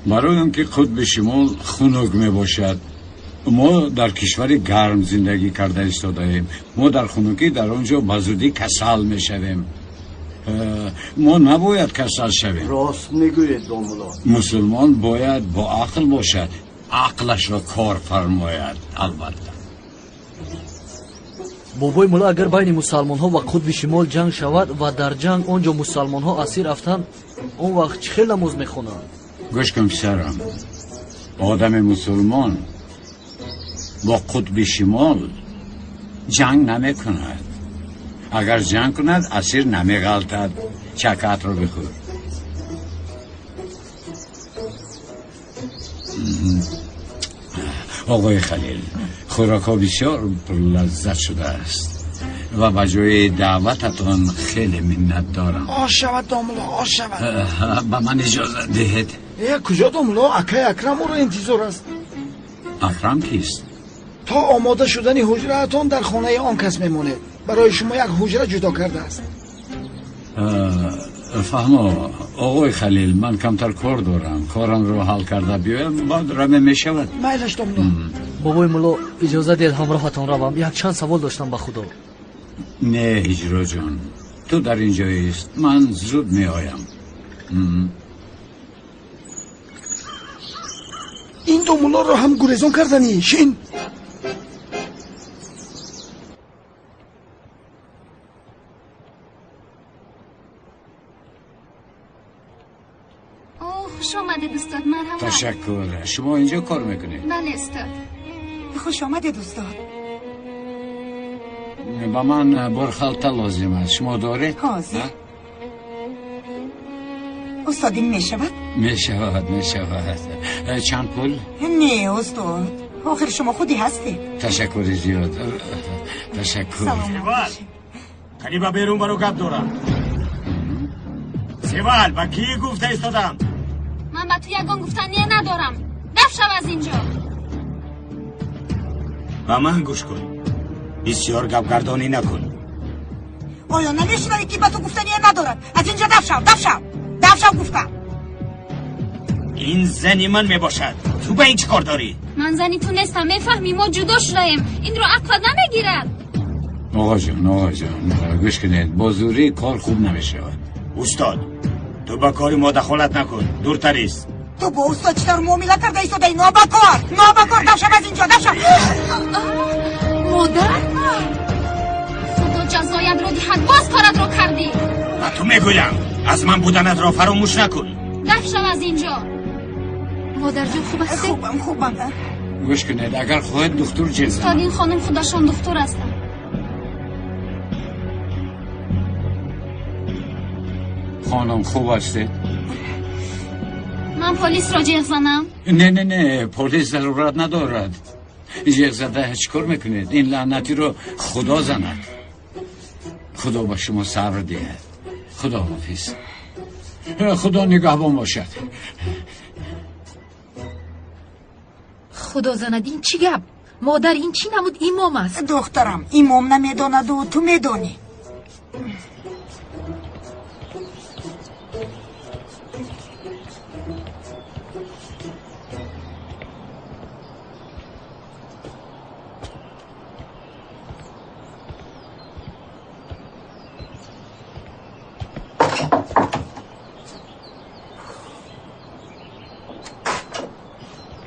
D: Барои он ки қутби шимол хунук мебошад. Мо дар кишвари гарм зиндагӣ карда истодаем. Мо дар хунукӣ дар он ҷо ба зудӣ касал мешавем. Мо набояд касал шавем.
K: Рост мегӯед, домулло.
D: Мусулмон бояд бо ақл бошад, ақлашро кор фармояд. Албатта.
N: Бобои мулло, агар байни мусалмонҳо ва қутби шимол ҷанг шавад ва дар ҷанг он ҷо мусалмонҳо асир афтанд, он вақт чӣ хел намоз мехонанд?
D: Гӯш кун, писарам, одами мусулмон бо қутби шимол ҷанг намекунад. Агар ҷанг кунад, асир намеғалтад. Чакатро бихӯр. Оғои Халил, хӯрокҳо бисёр пурлаззат шудааст ва ба ҷои даъвататон хеле миннат дорам.
P: Ош шавад, домулло, ош шавад.
D: Ба ман иҷозат диҳед.
P: Куҷо, домулло? Акай Акрам ӯро интизор аст.
D: Акрам кист?
P: То омода шудани ҳуҷраатон дар хонаи он кас мемонед. Барои шумо як ҳуҷра ҷудо кардааст.
D: Фаҳмо, оғои Халил, ман камтар кор дорам. Корамро ҳал карда биёям, баъд раме мешавад.
P: Майлаш, домулло.
N: Бобои мулло, иҷоза диҳед ҳамроҳатон равам. Якчанд савол доштам ба Худо.
D: Не, Ҳиҷроҷон, ту дар ин ҷоист. Ман зуд меоям.
P: Ин домуллоро ҳам гурезон карданӣ. Шин.
E: Хуш омадед, устод. Марҳамат.
D: Ташаккур. Шумо инҷо кор мекунед?
E: Бале, устод.
J: Хуш омадед, устод.
D: Ба ман борхалта лозим аст. Шумо доред?
J: Ҳозир. Устод, ин мешавад?
D: Мешавад, мешавад. Чанд пул?
J: Не, устод, охир шумо худи ҳастед.
D: Ташаккури зиёд. Ташаккур.
Q: Севал, қани ба берун баро, гап дорам. Севал, ба кӣ гуфта истодам?
E: Ман ба ту ягон гуфтание надорам. Даф шав аз инҷо.
Q: Ба ман гӯш кун. Бисёр гапгардонӣ накун.
J: Оё намешунавӣ, ки ба ту гуфтание надорад? Аз инҷо даф шав, даф шав, даф шав гуфтам.
Q: Ин зани ман мебошад. Ту ба ин чӣ кор дорӣ?
E: Ман зани ту нестам, мефаҳмӣ? Мо ҷудо шудаем. Инро ақлат намегирад.
D: Оғоҷон, оғоҷон, гӯш кунед, бо зӯрӣ кор хуб намешавад.
Q: Устод, ту ба кори мо дахолат накун. Дуртар ист.
J: Ту бо устод чӣ тавр муомила карда истодаӣ? Нобакор, нобакор, даф шав аз инҷо, даф шав.
E: Модар, Худо ҷазоятро диҳад, боз коратро кардӣ.
Q: Ба ту мегӯям, аз ман буданатро фаромӯш накун.
E: Даф шав аз инҷо. Модарҷон, хуб ҳастед?
J: Хубам, хубам.
D: Гӯш кунед, агар хоҳед духтур ҷеғ занам.
E: Устод, ин хонум худашон духтур ҳастанд.
D: Хонум, хуб ҳастед?
E: Ман полисро ҷеғ занам?
D: Не, не, не, полис зарурат надорад. Ҷеғ зада чӣ кор мекунед? Ин лаънатиро Худо занад. Худо ба шумо сабр диҳад. Худо ҳофиз. Худо нигаҳбон бошад.
F: Худо занад, ин чӣ гап? Модар, ин чӣ намуд имом аст?
J: Духтарам, имом намедонаду ту медонӣ.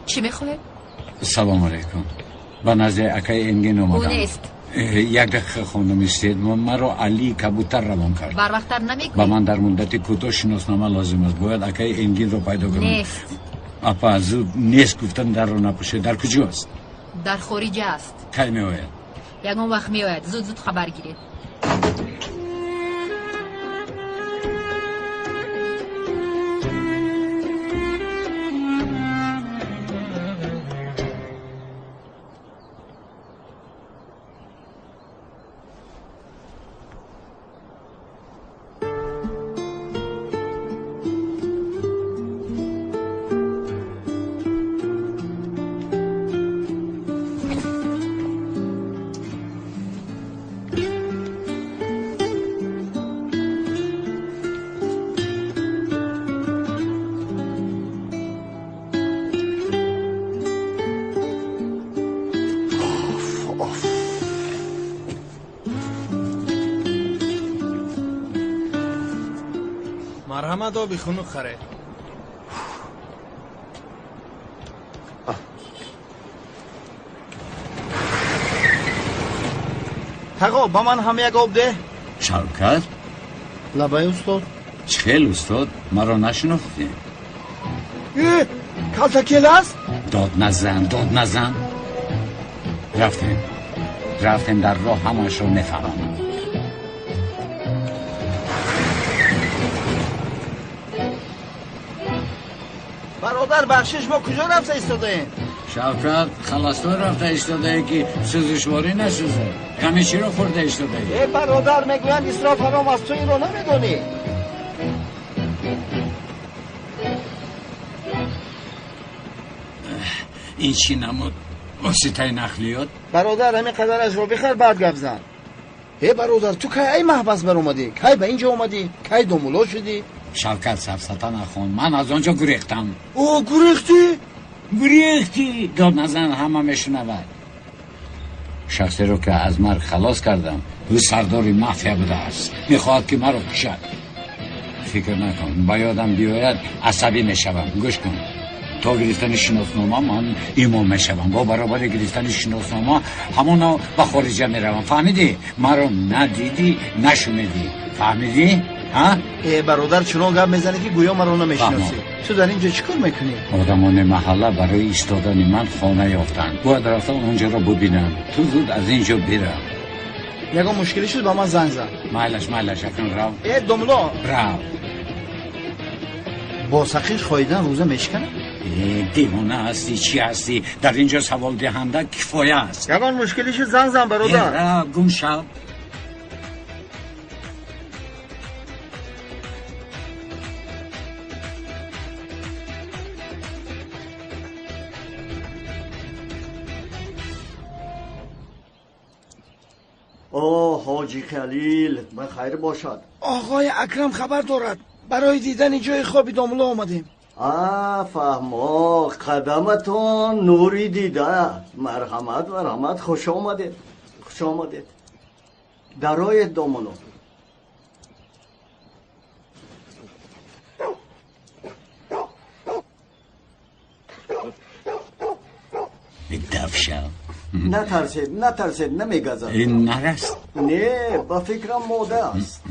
F: Чӣ мехоҳед?
D: Салом алейкум. Ба назди акаи Энгин омадам.
F: Ӯ нест.
D: Як дақиқа, хонум, истед. Маро Али Кабутар равон кард.
F: Барвақттар намегӯӣ?
D: Ба ман дар муддати кӯтоҳ шиноснома лозим аст. Бояд акаи Энгинро пайдо кунам.
F: Нест.
D: Апа, зуд нест гуфтан дарро напӯшед. Дар куҷост?
F: Дар хориҷа аст.
D: Кай меояд?
F: Ягон вақт меояд. Зуд зуд хабар гиред.
P: Марҳамат, оби хунук харед. Тағо, ба ман ҳам як об деҳ.
D: Шавкат?
P: Лабай, устод.
D: Чӣ хел, устод? Маро нашинохтӣ?
P: Э, калтакел аст?
D: Дод назан, дод назан. Рафтем. Рафтем, дар роҳ ҳамаашро мефаҳмам.
P: Бародар, бахшиш, мо куҷо рафта истодаем?
D: Шавкат, халастой рафта истодаe ки сӯзишворӣ насӯзад. Ғами чиро хӯрда истодаӣ?
P: Э, бародар, мегӯянд исроф ҳаром аст, ту инро намедонӣ?
D: Ин чӣ намуд? Воситаи нақлиёт?
P: Бародар, ҳамин қадарашро бихар, баъд гап зан. Э, бародар, ту кай ай маҳбас баромадӣ? Кай ба ин ҷо омадӣ? Кай домулло шудӣ?
D: Шавкат, сафсата нахон, ман аз он ҷо гурехтам.
P: О, гурехтӣ?
D: Гурехтӣ! Дод назан, ҳама мешунавад. Шахсеро ки аз марг халос кардам, ӯ сардори мафия будааст. Мехоҳад ки маро кушад. Фикр накун, ба ёдам биёяд асабӣ мешавам. Гӯш кун, то гирифтани шиноснома ман имом мешавам. Бо баробари гирифтани шиноснома ҳамоно ба хориҷа меравам. Фаҳмидӣ? Маро надидӣ, нашунидӣ. Фаҳмидӣ?
P: Э, бародар, чунон гап мезанӣ ки гӯё маро намешиносӣ. Ту дар ин ҷо чӣ кор мекунӣ?
D: Одамони маҳалла барои истодани ман хона ёфтанд. Бояд рафта онҷоро бубинам. Ту зуд аз ин ҷо бирав.
P: Ягон мушкилӣ шуд, ба ман занг зан.
D: Майлаш, майлаш, акнун рав.
P: Э, домло,
D: рав.
P: Бо сақиш хоидан рӯза мешиканад?
D: Э, девона ҳастӣ, чӣ ҳастӣ? Дар ин ҷо саволдиҳанда кифоя аст.
P: Ягон мушкилӣ шуд, занг зан, бародар.
D: Рав, гум шав.
K: О, ҳоҷи Халил, ба хайр бошад.
P: Оғои Акрам хабар дорад. Барои дидани ҷои хоби домулло омадем.
K: А, фаҳмо, қадаматон нури дида. Марҳамат, марҳамат, хуш омадед, хуш омадед. Дароед, домулло.
D: Дафша.
K: Натарсед, натарсед, намегазад.
D: Ин нар аст?
K: Не, ба фикрам мода аст.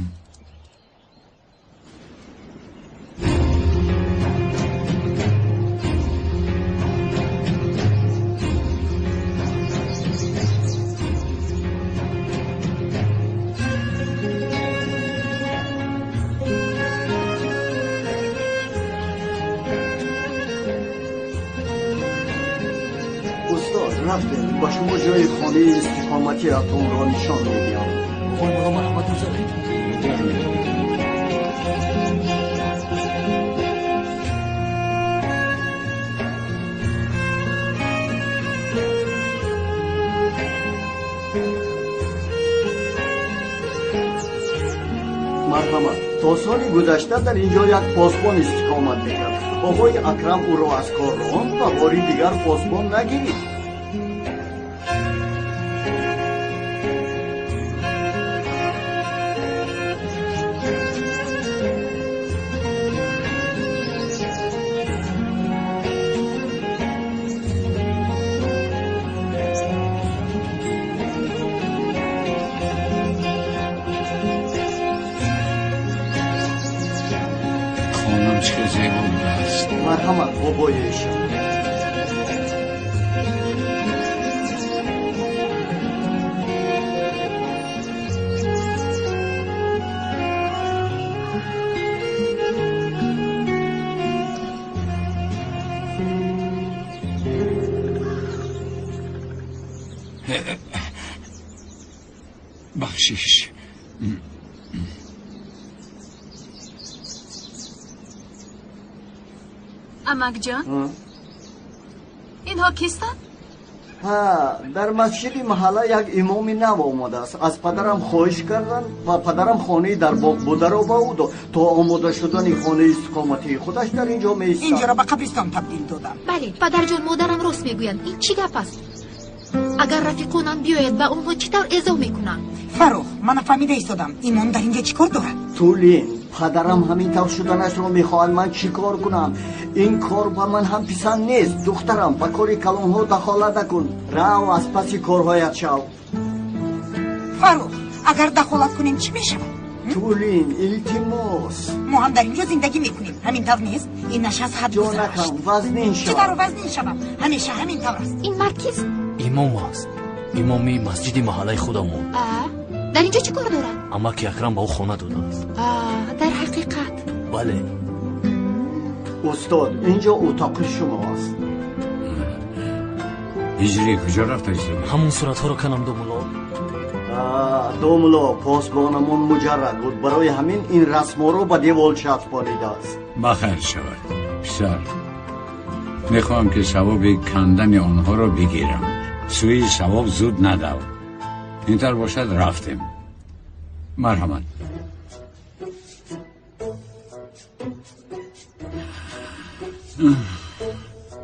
K: Рафтем, ба шумо ҷои хонаи истиқоматиатонро нишон медиҳам.
A: Оқои мулло, марҳамат гузоред.
K: Марҳамат, то соли гузашта дар ин ҷо як посбон истиқомат мекард. Оғои Акрам ӯро аз кор ронд ва бори дигар посбон нагирифт. Марҳамат, бобои эшон.
D: Бахшиш.
E: Амакҷон, инҳо кистанд?
K: Ҳа, дар масҷиди маҳалла як имоми нав омадааст. Аз падарам хоҳиш карданд ва падарам хонаи дар боғ бударо ба ӯ дод. То омода шудани хонаи истиқоматии худаш дар ин ҷо меистад.
J: Инҷоро ба қабристон табдил додам.
F: Бале, падарҷон, модарам рост мегӯянд. Ин чӣ гап аст? Агар рафиқонам биёяд, ба онҳо чӣ тавр эзо мекунам?
J: Фаррух, ман нафаҳмида истодам. Имом дар инҷо чӣ кор дорад?
K: Тулин, падарам ҳамин тавр шуданашро мехоҳад. Ман чӣ кор кунам? Ин кор ба ман ҳам писанд нест. Духтарам, ба кори калонҳо дахолат накун. Рав, аз паси корҳоят шав.
J: Фаррух, агар дахолат кунем чӣ мешавад?
K: Тулин, илтимос.
J: Мо ҳам дар инҷо зиндагӣ мекунем. Ҳамин тавр нест? Инаш аз ҳад гузашт.
K: Ҷонакам, вазнин шав.
J: Чӣ тавр вазнин шавам? Ҳамеша ҳамин тавр аст.
F: Ин мард кист?
N: Имом аст. Имоми масҷиди маҳаллаи худамон.
F: Дар инҷо чӣ кор дорад?
N: Амаки Акрам ба ӯ хона додааст.
F: Дар ҳақиқат?
N: Бале.
K: Устод, инҷо утоқи шумо аст.
D: Ҳиҷрӣ куҷо рафта истода?
N: Ҳамон суратҳоро канам, домулло.
K: Домулло, посбонамон муҷаррад буд. Барои ҳамин ин расмҳоро ба девол часпонидааст.
D: Ба хайр шавад, писар. Мехоҳам ки савоби кандани онҳоро бигирам. Сӯи савоб зуд надав. Ин тавр бошад, рафтем. Марҳамат.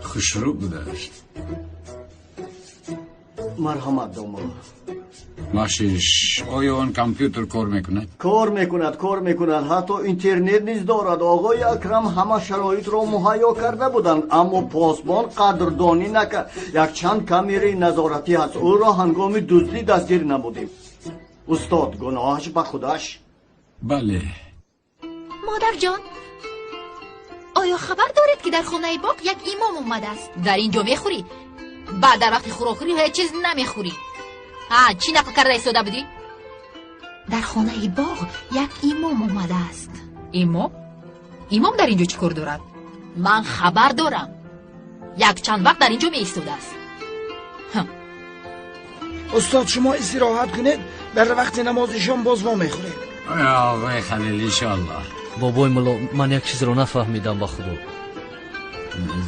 D: Хушрӯ будааст.
K: Марҳамат, домулло.
D: Бахшиш, оё он компютер кор мекунад?
K: Кор мекунад, кор мекунад. Ҳатто интернет низ дорад. Оғои Акрам ҳама шароитро муҳайё карда буданд, аммо посбон қадрдонӣ накард. Якчанд камераи назоратӣ ҳаст. Ӯро ҳангоми дуздӣ дастгир намудем. Устод, гуноҳаш ба худаш.
D: Бале.
F: Модарҷон, оё хабар доред, ки дар хонаи боғ як имом омадааст? Дар ин ҷо мехӯрӣ? Баъд дар вақти хӯрокхӯрӣ ҳеҷ чиз намехӯрӣ. Чӣ нақл карда истода будӣ? Дар хонаи боғ як имом омадааст. Имом? Имом дар ин ҷо чӣ кор дорад? Ман хабар дорам. Якчанд вақт дар ин ҷо меистодааст.
P: Устод, шумо истироҳат кунед, дар вақти намози шом боз мо мехӯрем.
D: Оғои Халил, иншоаллоҳ.
N: Бобои мулло, ман як чизро нафаҳмидам ба худо.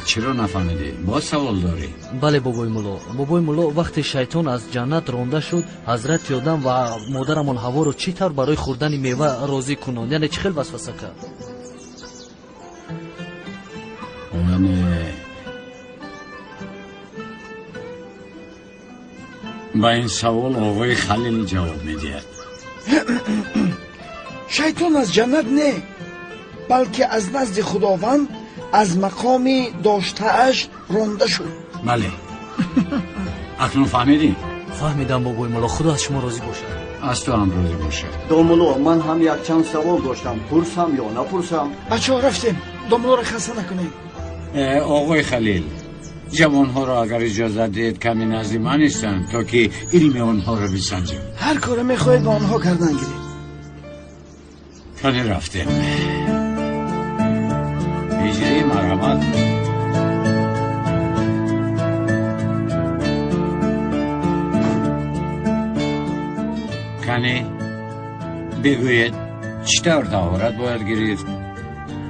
D: Чиро нафаҳмидӣ? Боз савол дорӣ?
N: Бале, бобои мулло. Бобои мулло, вақте шайтон аз ҷаннат ронда шуд, ҳазрати Одам ва модарамон Ҳаворо чӣ тавр барои хӯрдани мева розӣ кунанд? Яъне чӣ хел васваса кард?
D: Яъне ба ин савол оғои Халил ҷавоб медиҳад.
P: Шайтон аз ҷаннат не, балки аз назди Худованд аз мақоми доштааш ронда шуд.
D: Бале. Акнун фаҳмидӣ?
N: Фаҳмидам, бобои мулло. Худо аз шумо розӣ бошад.
D: Аз ту ҳам розӣ бошад.
K: Домулло, ман ҳам якчанд савол доштам. Пурсам ё напурсам?
P: Бачаҳо, рафтем. Домуллоро хаста накунем.
D: Оғои Халил, ҷавонҳоро агар иҷозат диҳед каме назди ман истанд, то ки илми онҳоро бисанҷам.
P: Ҳар коре мехоҳед ба онҳо кардан гиред.
D: Кане рафтем. Ҳиҷрӣ, марҳамат. Кане бигӯед, чӣ тавр таҳорат бояд гирифт?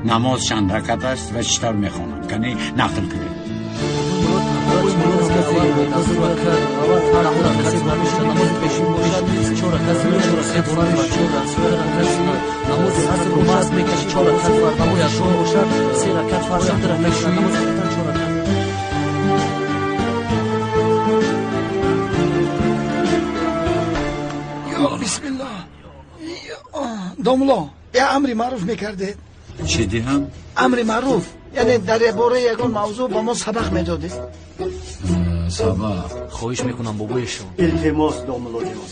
D: Намоз чанд ракат аст ва чӣ тавр мехонанд? Кане нақл кунед.
P: Бисмиллоҳ. Домулло, я амри маъруф мекардед?
D: Чӣ диҳам?
P: Амри маъруф, яъне дар бораи ягон мавзӯъ ба мо сабақ медодед.
D: Сабақ?
N: Хоҳиш мекунам, бобоешон.
K: Илтимос, домуллоҷон.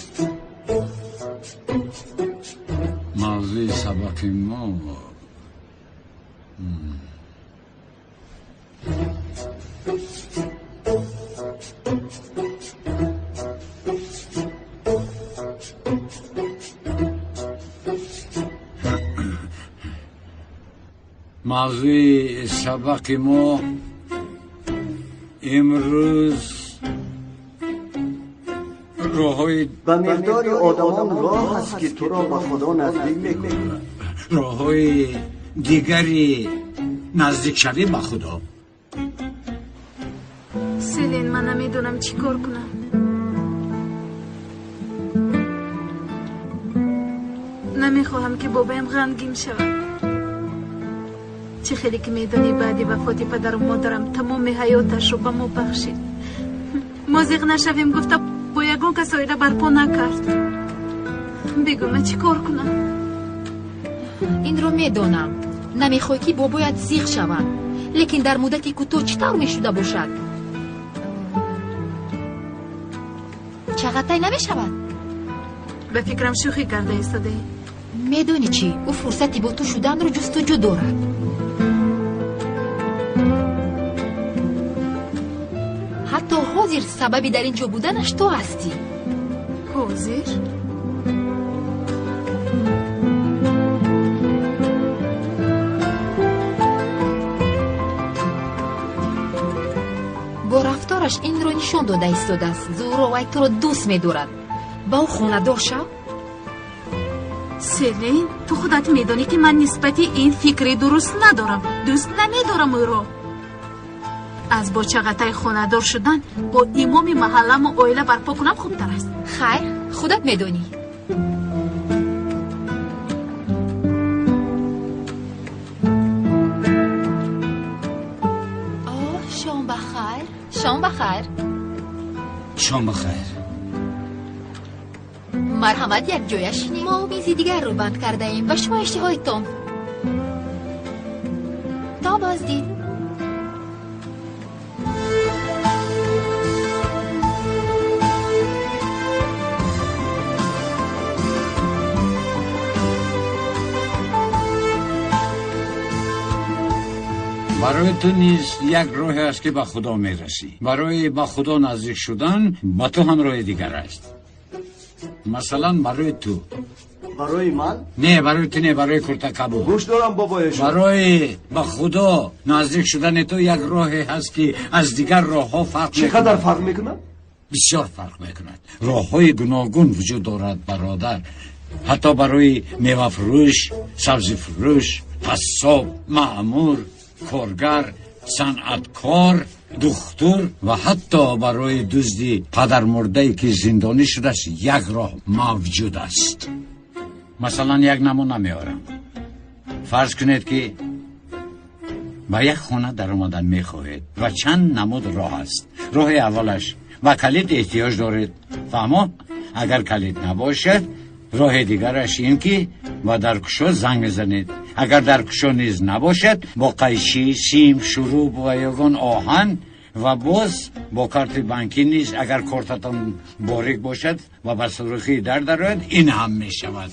D: Мавзӯи сабақи мо Мавзӯи сабақи мо имрӯз роҳҳои
K: ба миқдори одамон роҳ аст ки туро ба Худо наздик мекунад.
D: Роҳҳои дигари наздикшавӣ ба Худо.
E: Селин, ман намедонам чӣ кор кунам. Намехоҳам ки бобоям ғамгин шавад. Чӣ хеле ки медонӣ, баъди вафоти падару модарам тамоми ҳаёташро ба мо бахшид. Мо зиқ нашавем гуфта бо ягон кас оила барпо накард. Бигӯ, ман чӣ кор кунам?
F: Инро медонам. Намехоҳӣ ки бобоят зиқ шаванд, лекин дар муддати кӯтоҳ чӣ тавр мешуда бошад? Чағатай намешавад?
E: Ба фикрам шӯхӣ карда истодаӣ.
F: Медонӣ чӣ? Ӯ фурсати бо ту шуданро ҷустуҷӯ дорад. Ҳатто ҳозир сабаби дар ин ҷо буданаш ту ҳастӣ.
E: Ҳозир?
F: Бо рафтораш инро нишон дода истодааст. Зуҳро, вай туро дӯст медорад. Ба ӯ хонадор шав.
E: Селин, ту худат медонӣ ки ман нисбати ин фикри дуруст надорам. Дӯст намедорам ӯро. Аз бо Чағатай хонадор шудан бо имоми маҳалламу оила барпо кунам хубтар аст.
F: Хайр, худат медонӣ. О, шом ба хайр, шом ба хайр.
G: Шом ба хайр.
F: Марҳамат, якҷоя шинед. Мо мизи дигарро банд кардаем. Ба шумо иштиҳоитон. То боздид.
D: Барои ту низ як роҳе аст ки ба Худо мерасӣ. Барои ба Худо наздик шудан ба ту ҳам роҳи дигар аст. Масалан, барои ту.
K: Барои ман?
D: Не, барои ту не, барои куртакабуд.
M: Гӯш дорам, бобояшон.
D: Барои ба Худо наздик шудани ту як роҳе ҳаст ки аз дигар роҳҳо фарқ
M: чӣ қадар фарқ мекунад?
D: Бисёр фарқ мекунад. Роҳҳои гуногун вуҷуд дорад, бародар. Ҳатто барои мевафурӯш, сабзифурӯш, қассоб, маъмур, коргар, санъаткор, духтур ва ҳатто барои дузди падармурдае ки зиндонӣ шудааст як роҳ мавҷуд аст. Масалан, як намуна меорам. Фарз кунед ки ба як хона даромадан мехоҳед ва чанд намуд роҳ аст. Роҳи аввалаш ба калид эҳтиёҷ доред. Фаҳмо? Агар калид набошад, роҳи дигараш ин ки ба даркушо занг мезанед. Агар даркушо низ набошад, бо қайчи, сим, шуруб ва ягон оҳан ва боз бо карти банкӣ низ агар кортатон борик бошад ва ба сурӯхии дар дарояд, ин ҳам мешавад.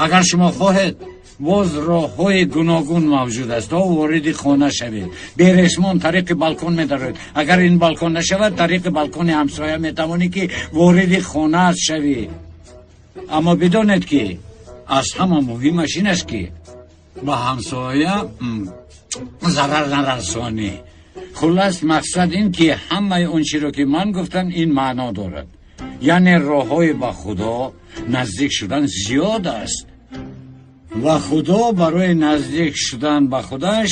D: Агар шумо хоҳед, боз роҳҳои гуногун мавҷуд аст то вориди хона шавед. Бересмон тариқи балкон медароед. Агар ин балкон нашавад, тариқи балкони ҳамсоя метавонӣ ки вориди хона шавӣ. Аммо бидонед ки аз ҳама муҳимаш ин аст ки ба ҳамсоя зарар нарасонӣ. Хуллас, мақсад ин ки ҳамаи он чиро ки ман гуфтам ин маъно дорад. Яъне роҳҳои ба Худо наздик шудан зиёд аст ва Худо барои наздик шудан ба худаш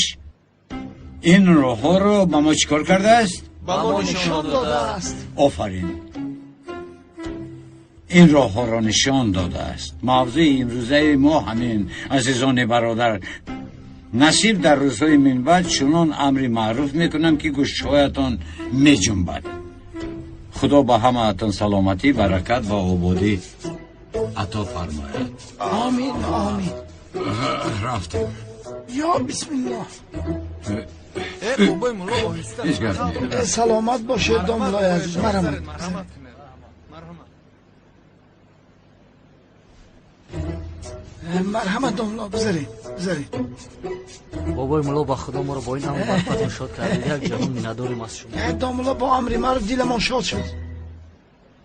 D: ин роҳҳоро ба мо чӣ кор кардааст?
P: Ба мо нишон додааст.
D: Офарин. Ин роҳҳоро нишон додааст. Мавзӯи имрӯзаи мо ҳамин, азизони бародар. Насиб дар рӯзҳои минбаъд чунон амри маъруф мекунам ки гӯшҳоятон меҷунбад. Худо ба ҳамаатон саломатӣ, баракат ва ободӣ ато фармояд.
P: Омин, омин.
D: Рафтем.
P: Ё бисмиллоҳ.
A: Бобои мулло, оҳиста.
D: Ҳеҷ гап не.
P: Саломат бошед, домлои азиз. Марҳамат. Марҳамат домла, гузаред, гузаред.
N: Бобои мулло, ба худо моро бо ин амр барфатон шод кардед. Як ҷаҳон миннатдорем аз шумо.
P: Домла, бо амри маъруф диламон шод шуд.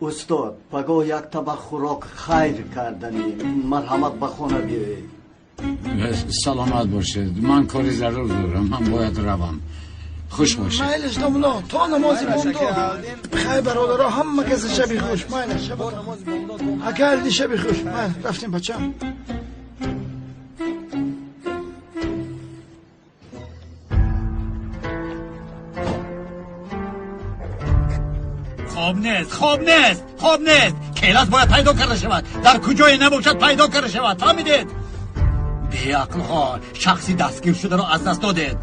K: Устод, пагоҳ як табақ хӯрок хайр карданӣ. Марҳамат, ба хона биёед.
D: Саломат бошед, ман кори зарур дорам, ман бояд равам. Хуш бошед.
P: Майлаш домла, то намози бомдод. Хайр бародаро, ҳама касе шаби хуш. Майлаш, ака Алди, шаби хуш. Майл, рафтем бачам.
B: Хоб нест, хоб нест, хоб нест. Келас бояд пайдо карда шавад. Дар куҷое набошад, пайдо карда шавад. Фаҳмидед? Беақлҳо, шахси дастгир шударо аз даст додед.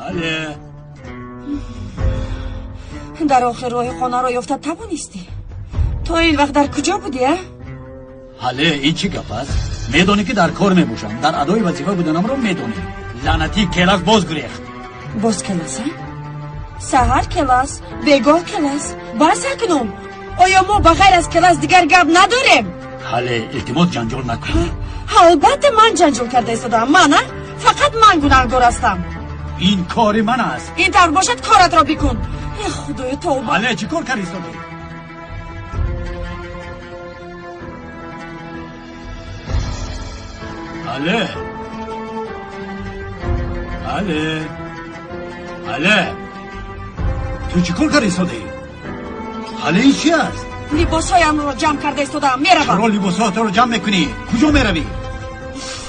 B: Ҳале.
I: Дар охир роҳи хонаро ёфта тавонистӣ? То ин вақт дар куҷо будӣ, а?
B: Ҳале, ин чӣ гап аст? Медонӣ ки дар кор мебошам. Дар адои вазифа буданамро медонӣ. Лаънатӣ келас боз гурехт.
I: Боз келас, а? Саҳар келас, бегоҳ келас. Бас акнун. Оё мо ба ғайр аз келас дигар гап надорем?
B: Ҳале, илтимос, ҷанҷол накун.
I: Албатта ман ҷанҷол карда истодаам. Ман, а? Фақат ман гунаҳкор ҳастам.
B: Ин кори ман аст.
I: Ин тавр бошад, коратро бикун. Э худоё, тавба.
B: Ҳале, чӣ кор карда истодӣ? Ҳале, ҳале, ҳале, ту чӣ кор карда истодаӣ? Ҳале, ин чи аст?
I: Либосҳоямро ҷамъ карда истодаам, меравам.
B: Чаро либосҳоятро ҷамъ мекунӣ? Куҷо меравӣ?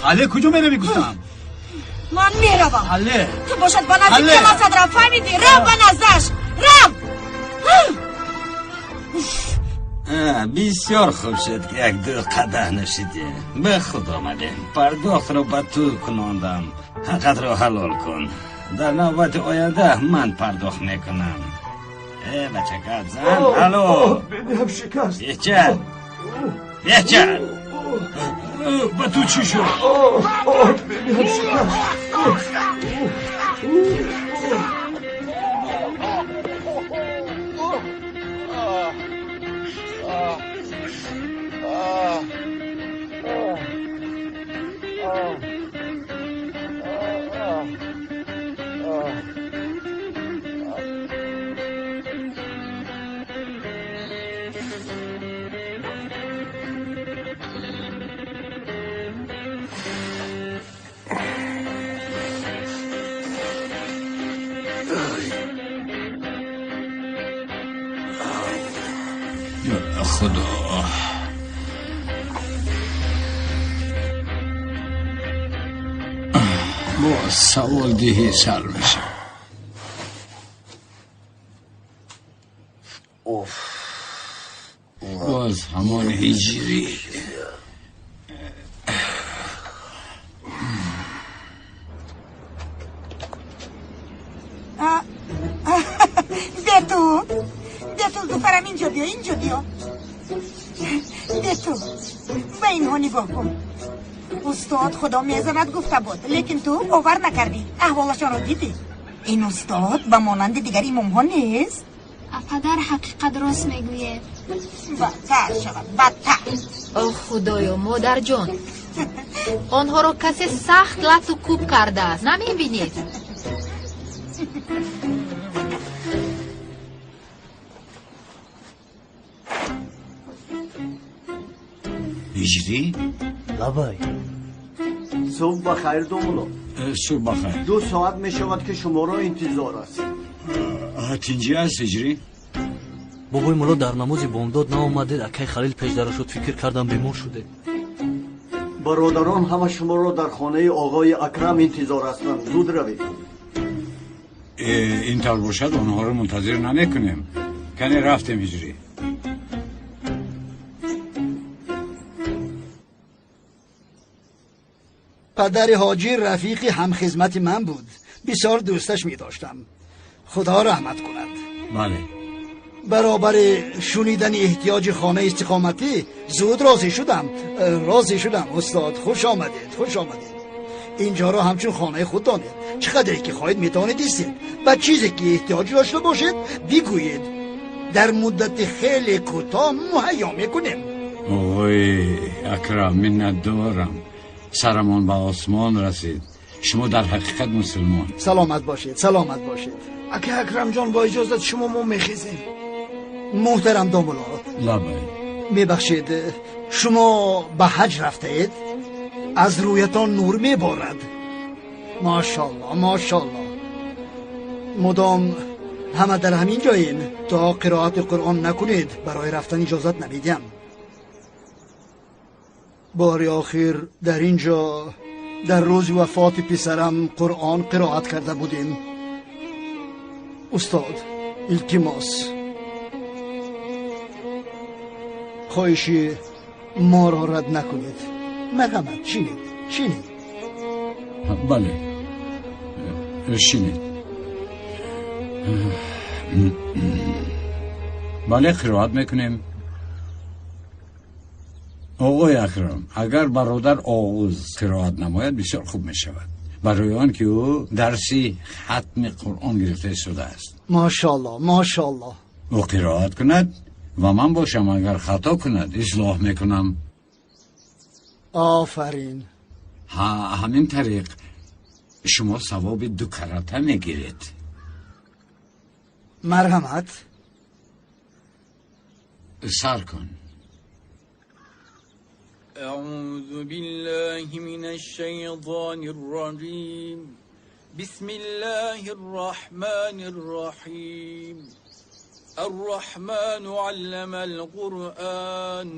B: Ҳале, куҷо меравӣ гуфтам?
I: Ман меравам.
B: Ҳале,
I: ту бошад ба назди келасат рав, фаҳмидӣ? Рав ба наздаш, рав.
G: Бисёр хуб шуд, ки як ду қадаҳ нӯшидӣ. Ба худ омадем. Пардохтро ба ту кунондам. Ҳаққатро ҳалол кун. Дар навбати оянда ман пардохт мекунам. Э, бачакат зан, алло.
M: Бинам шикаст.
G: Беҳчат, беҳчат, ба ту чӣ шуд?
M: Бинам шикаст.
D: Худо, боз савол диҳӣ сар мешавад. Боз ҳамон ҳиҷрӣ.
J: Бету, Бету, духтарам, инҷо биё, инҷо биё. Бету, ба инҳо нигоҳ кун. Устод худо мезанад гуфта буд, лекин ту бовар накардӣ. Аҳволашонро дидӣ? Ин устод ба монанди дигар имомҳо нест.
R: Падар ҳақиқат рост мегӯяд.
J: Бадтар шавад, бадтар.
F: О худоё, модарҷон, онҳоро касе сахт лату кӯб кардааст, намебинед?
D: Ҳиҷрӣ?
K: Лабай. Субҳ ба хайр, домулло.
D: Субҳ ба хайр.
K: 2 соат мешавад ки шуморо интизор аст.
D: Тинҷӣ аст, ҳиҷрӣ?
N: Бобои мулло, дар намози бомдод наомадед. Акай Халил пешдара шуд, фикр кардам бемор шудед.
K: Бародарон ҳама шуморо дар хонаи оғои Акрам интизор ҳастанд. Зуд равед.
D: Ин тавр бошад, онҳоро мунтазир намекунем. Кане рафтем, ҳиҷрӣ.
P: Падари ҳоҷӣ рафиқи ҳамхизмати ман буд. Бисёр дӯсташ медоштам. Худо раҳмат кунад.
D: Бале.
P: Баробари шунидани эҳтиёҷи хонаи истиқоматӣ зуд розӣ шудам. Розӣ шудам устод. Хуш омадед, хуш омадед. Инҷоро ҳамчун хонаи худ донед. Чӣ қадре ки хоҳед метавонед истед. Ба чизе ки эҳтиёҷ дошта бошед бигӯед.
M: Дар муддати хеле кӯтоҳ муҳайё мекунем.
D: Оғои Акрам, миннатдорам. Сарамон ба осмон расид. Шумо дар ҳақиқат мусулмон.
M: Саломат бошед, саломат бошед.
P: Ака Акрамҷон, бо иҷозат шумо мо мехезем.
M: Муҳтарам домулло.
D: Лабай.
M: Мебахшед, шумо ба ҳаҷ рафтаед? Аз рӯятон нур меборад. Мошалло, мошалло. Мудом ҳама дар ҳамин ҷоем. То қироати Қуръон накунед, барои рафтан иҷозат намедиҳам. Бори охир дар ин ҷо дар рӯзи вафоти писарам Қуръон қироат карда будем. Устод, илтимос, хоҳиши моро рад накунед. Марҳамат, шинед, шинед.
D: Бале, шинед. Бале, қироат мекунем. Оғои Акрам, агар бародар Оғуз қироат намояд, бисёр хуб мешавад. Барои он ки ӯ дарси хатми Қуръон гирифта шудааст.
M: Мошалло, мошалло.
D: Ӯ қироат кунад ва ман бошам, агар хато кунад, ислоҳ мекунам.
M: Офарин.
D: Ҳа, ҳамин тариқ шумо савоби ду карата мегиред.
M: Марҳамат.
D: Сар кун.
S: أعوذ بالله من الشيطان الرجيم. بسم الله الرحمن الرحيم. الرحمن علم القرآن.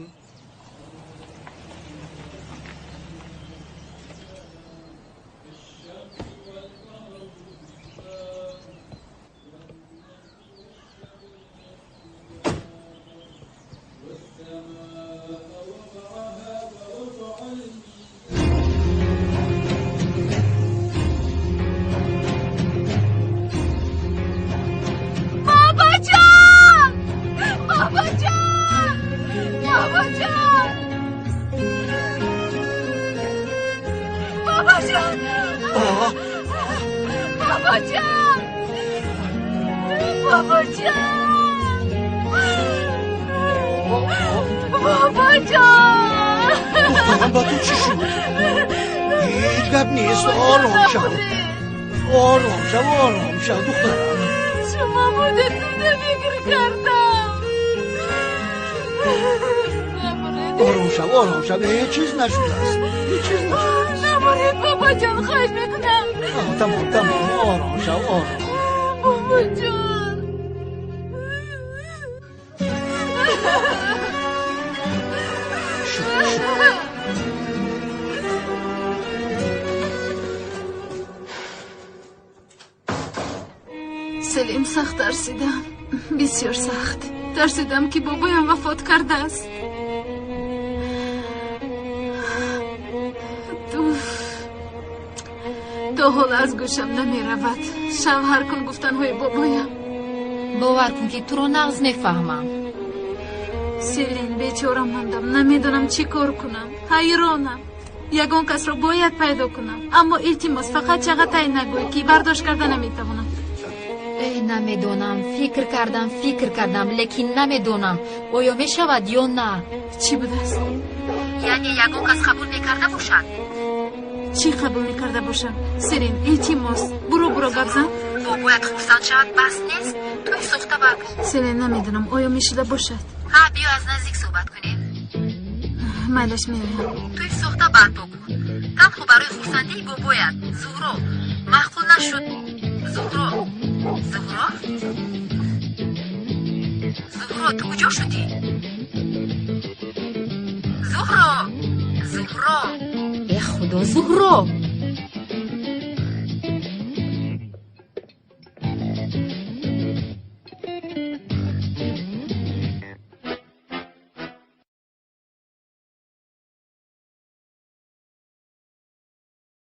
M: Духтарам, ба ту чӣ шуд? Ҳеҷ гап нест, ором шав, ором шав, ором шав, духтарам.
E: Шумо будед, фикр кардам.
M: Ором шав, ором шав, ҳеҷ чиз нашудааст, ҳеҷ чиз нашудааст.
E: Набуред, бобоҷон, хоҳиш мекунам.
M: Тамом, тамом, ором шав, ором.
E: Бобоҷон. Селим, сахт тарсидам, бисёр сахт тарсидам, ки бобоям вафот кардааст. То ҳол аз гӯшам намеравад шавҳар кун гуфтанҳои бобоям.
F: Бовар кун, ки туро нағз мефаҳмам.
E: Селин, бечора мондам, намедонам чӣ кор кунам, ҳайронам. Ягон касро бояд пайдо кунам, аммо илтимос, фақат чағатай нагӯй, ки бардошт карда наметавонам.
F: Э, намедонам, фикр кардам, фикр кардам, лекин намедонам, оё мешавад ё на.
E: Чӣ будааст?
F: Яъне ягон кас қабул мекарда бошад?
E: Чӣ қабул мекарда бошам? Селин, илтимос, буро, буро, гап зан.
F: Бобоят хурсанд шавад, бас нест? Тӯй сохта барпо.
E: Селин, намедонам, оё мешуда бошад?
F: Ҳа, биё аз наздик суҳбат кунем.
E: Майлаш, меоям.
F: Тӯй сохта барпо кун, танҳо барои хурсандии бобоят. Зуҳро, маъқул нашуд. Зуҳро, Зуҳро, Зуҳро, ту куҷо шудӣ? Зуҳро, Зуҳро, э худо, Зуҳро.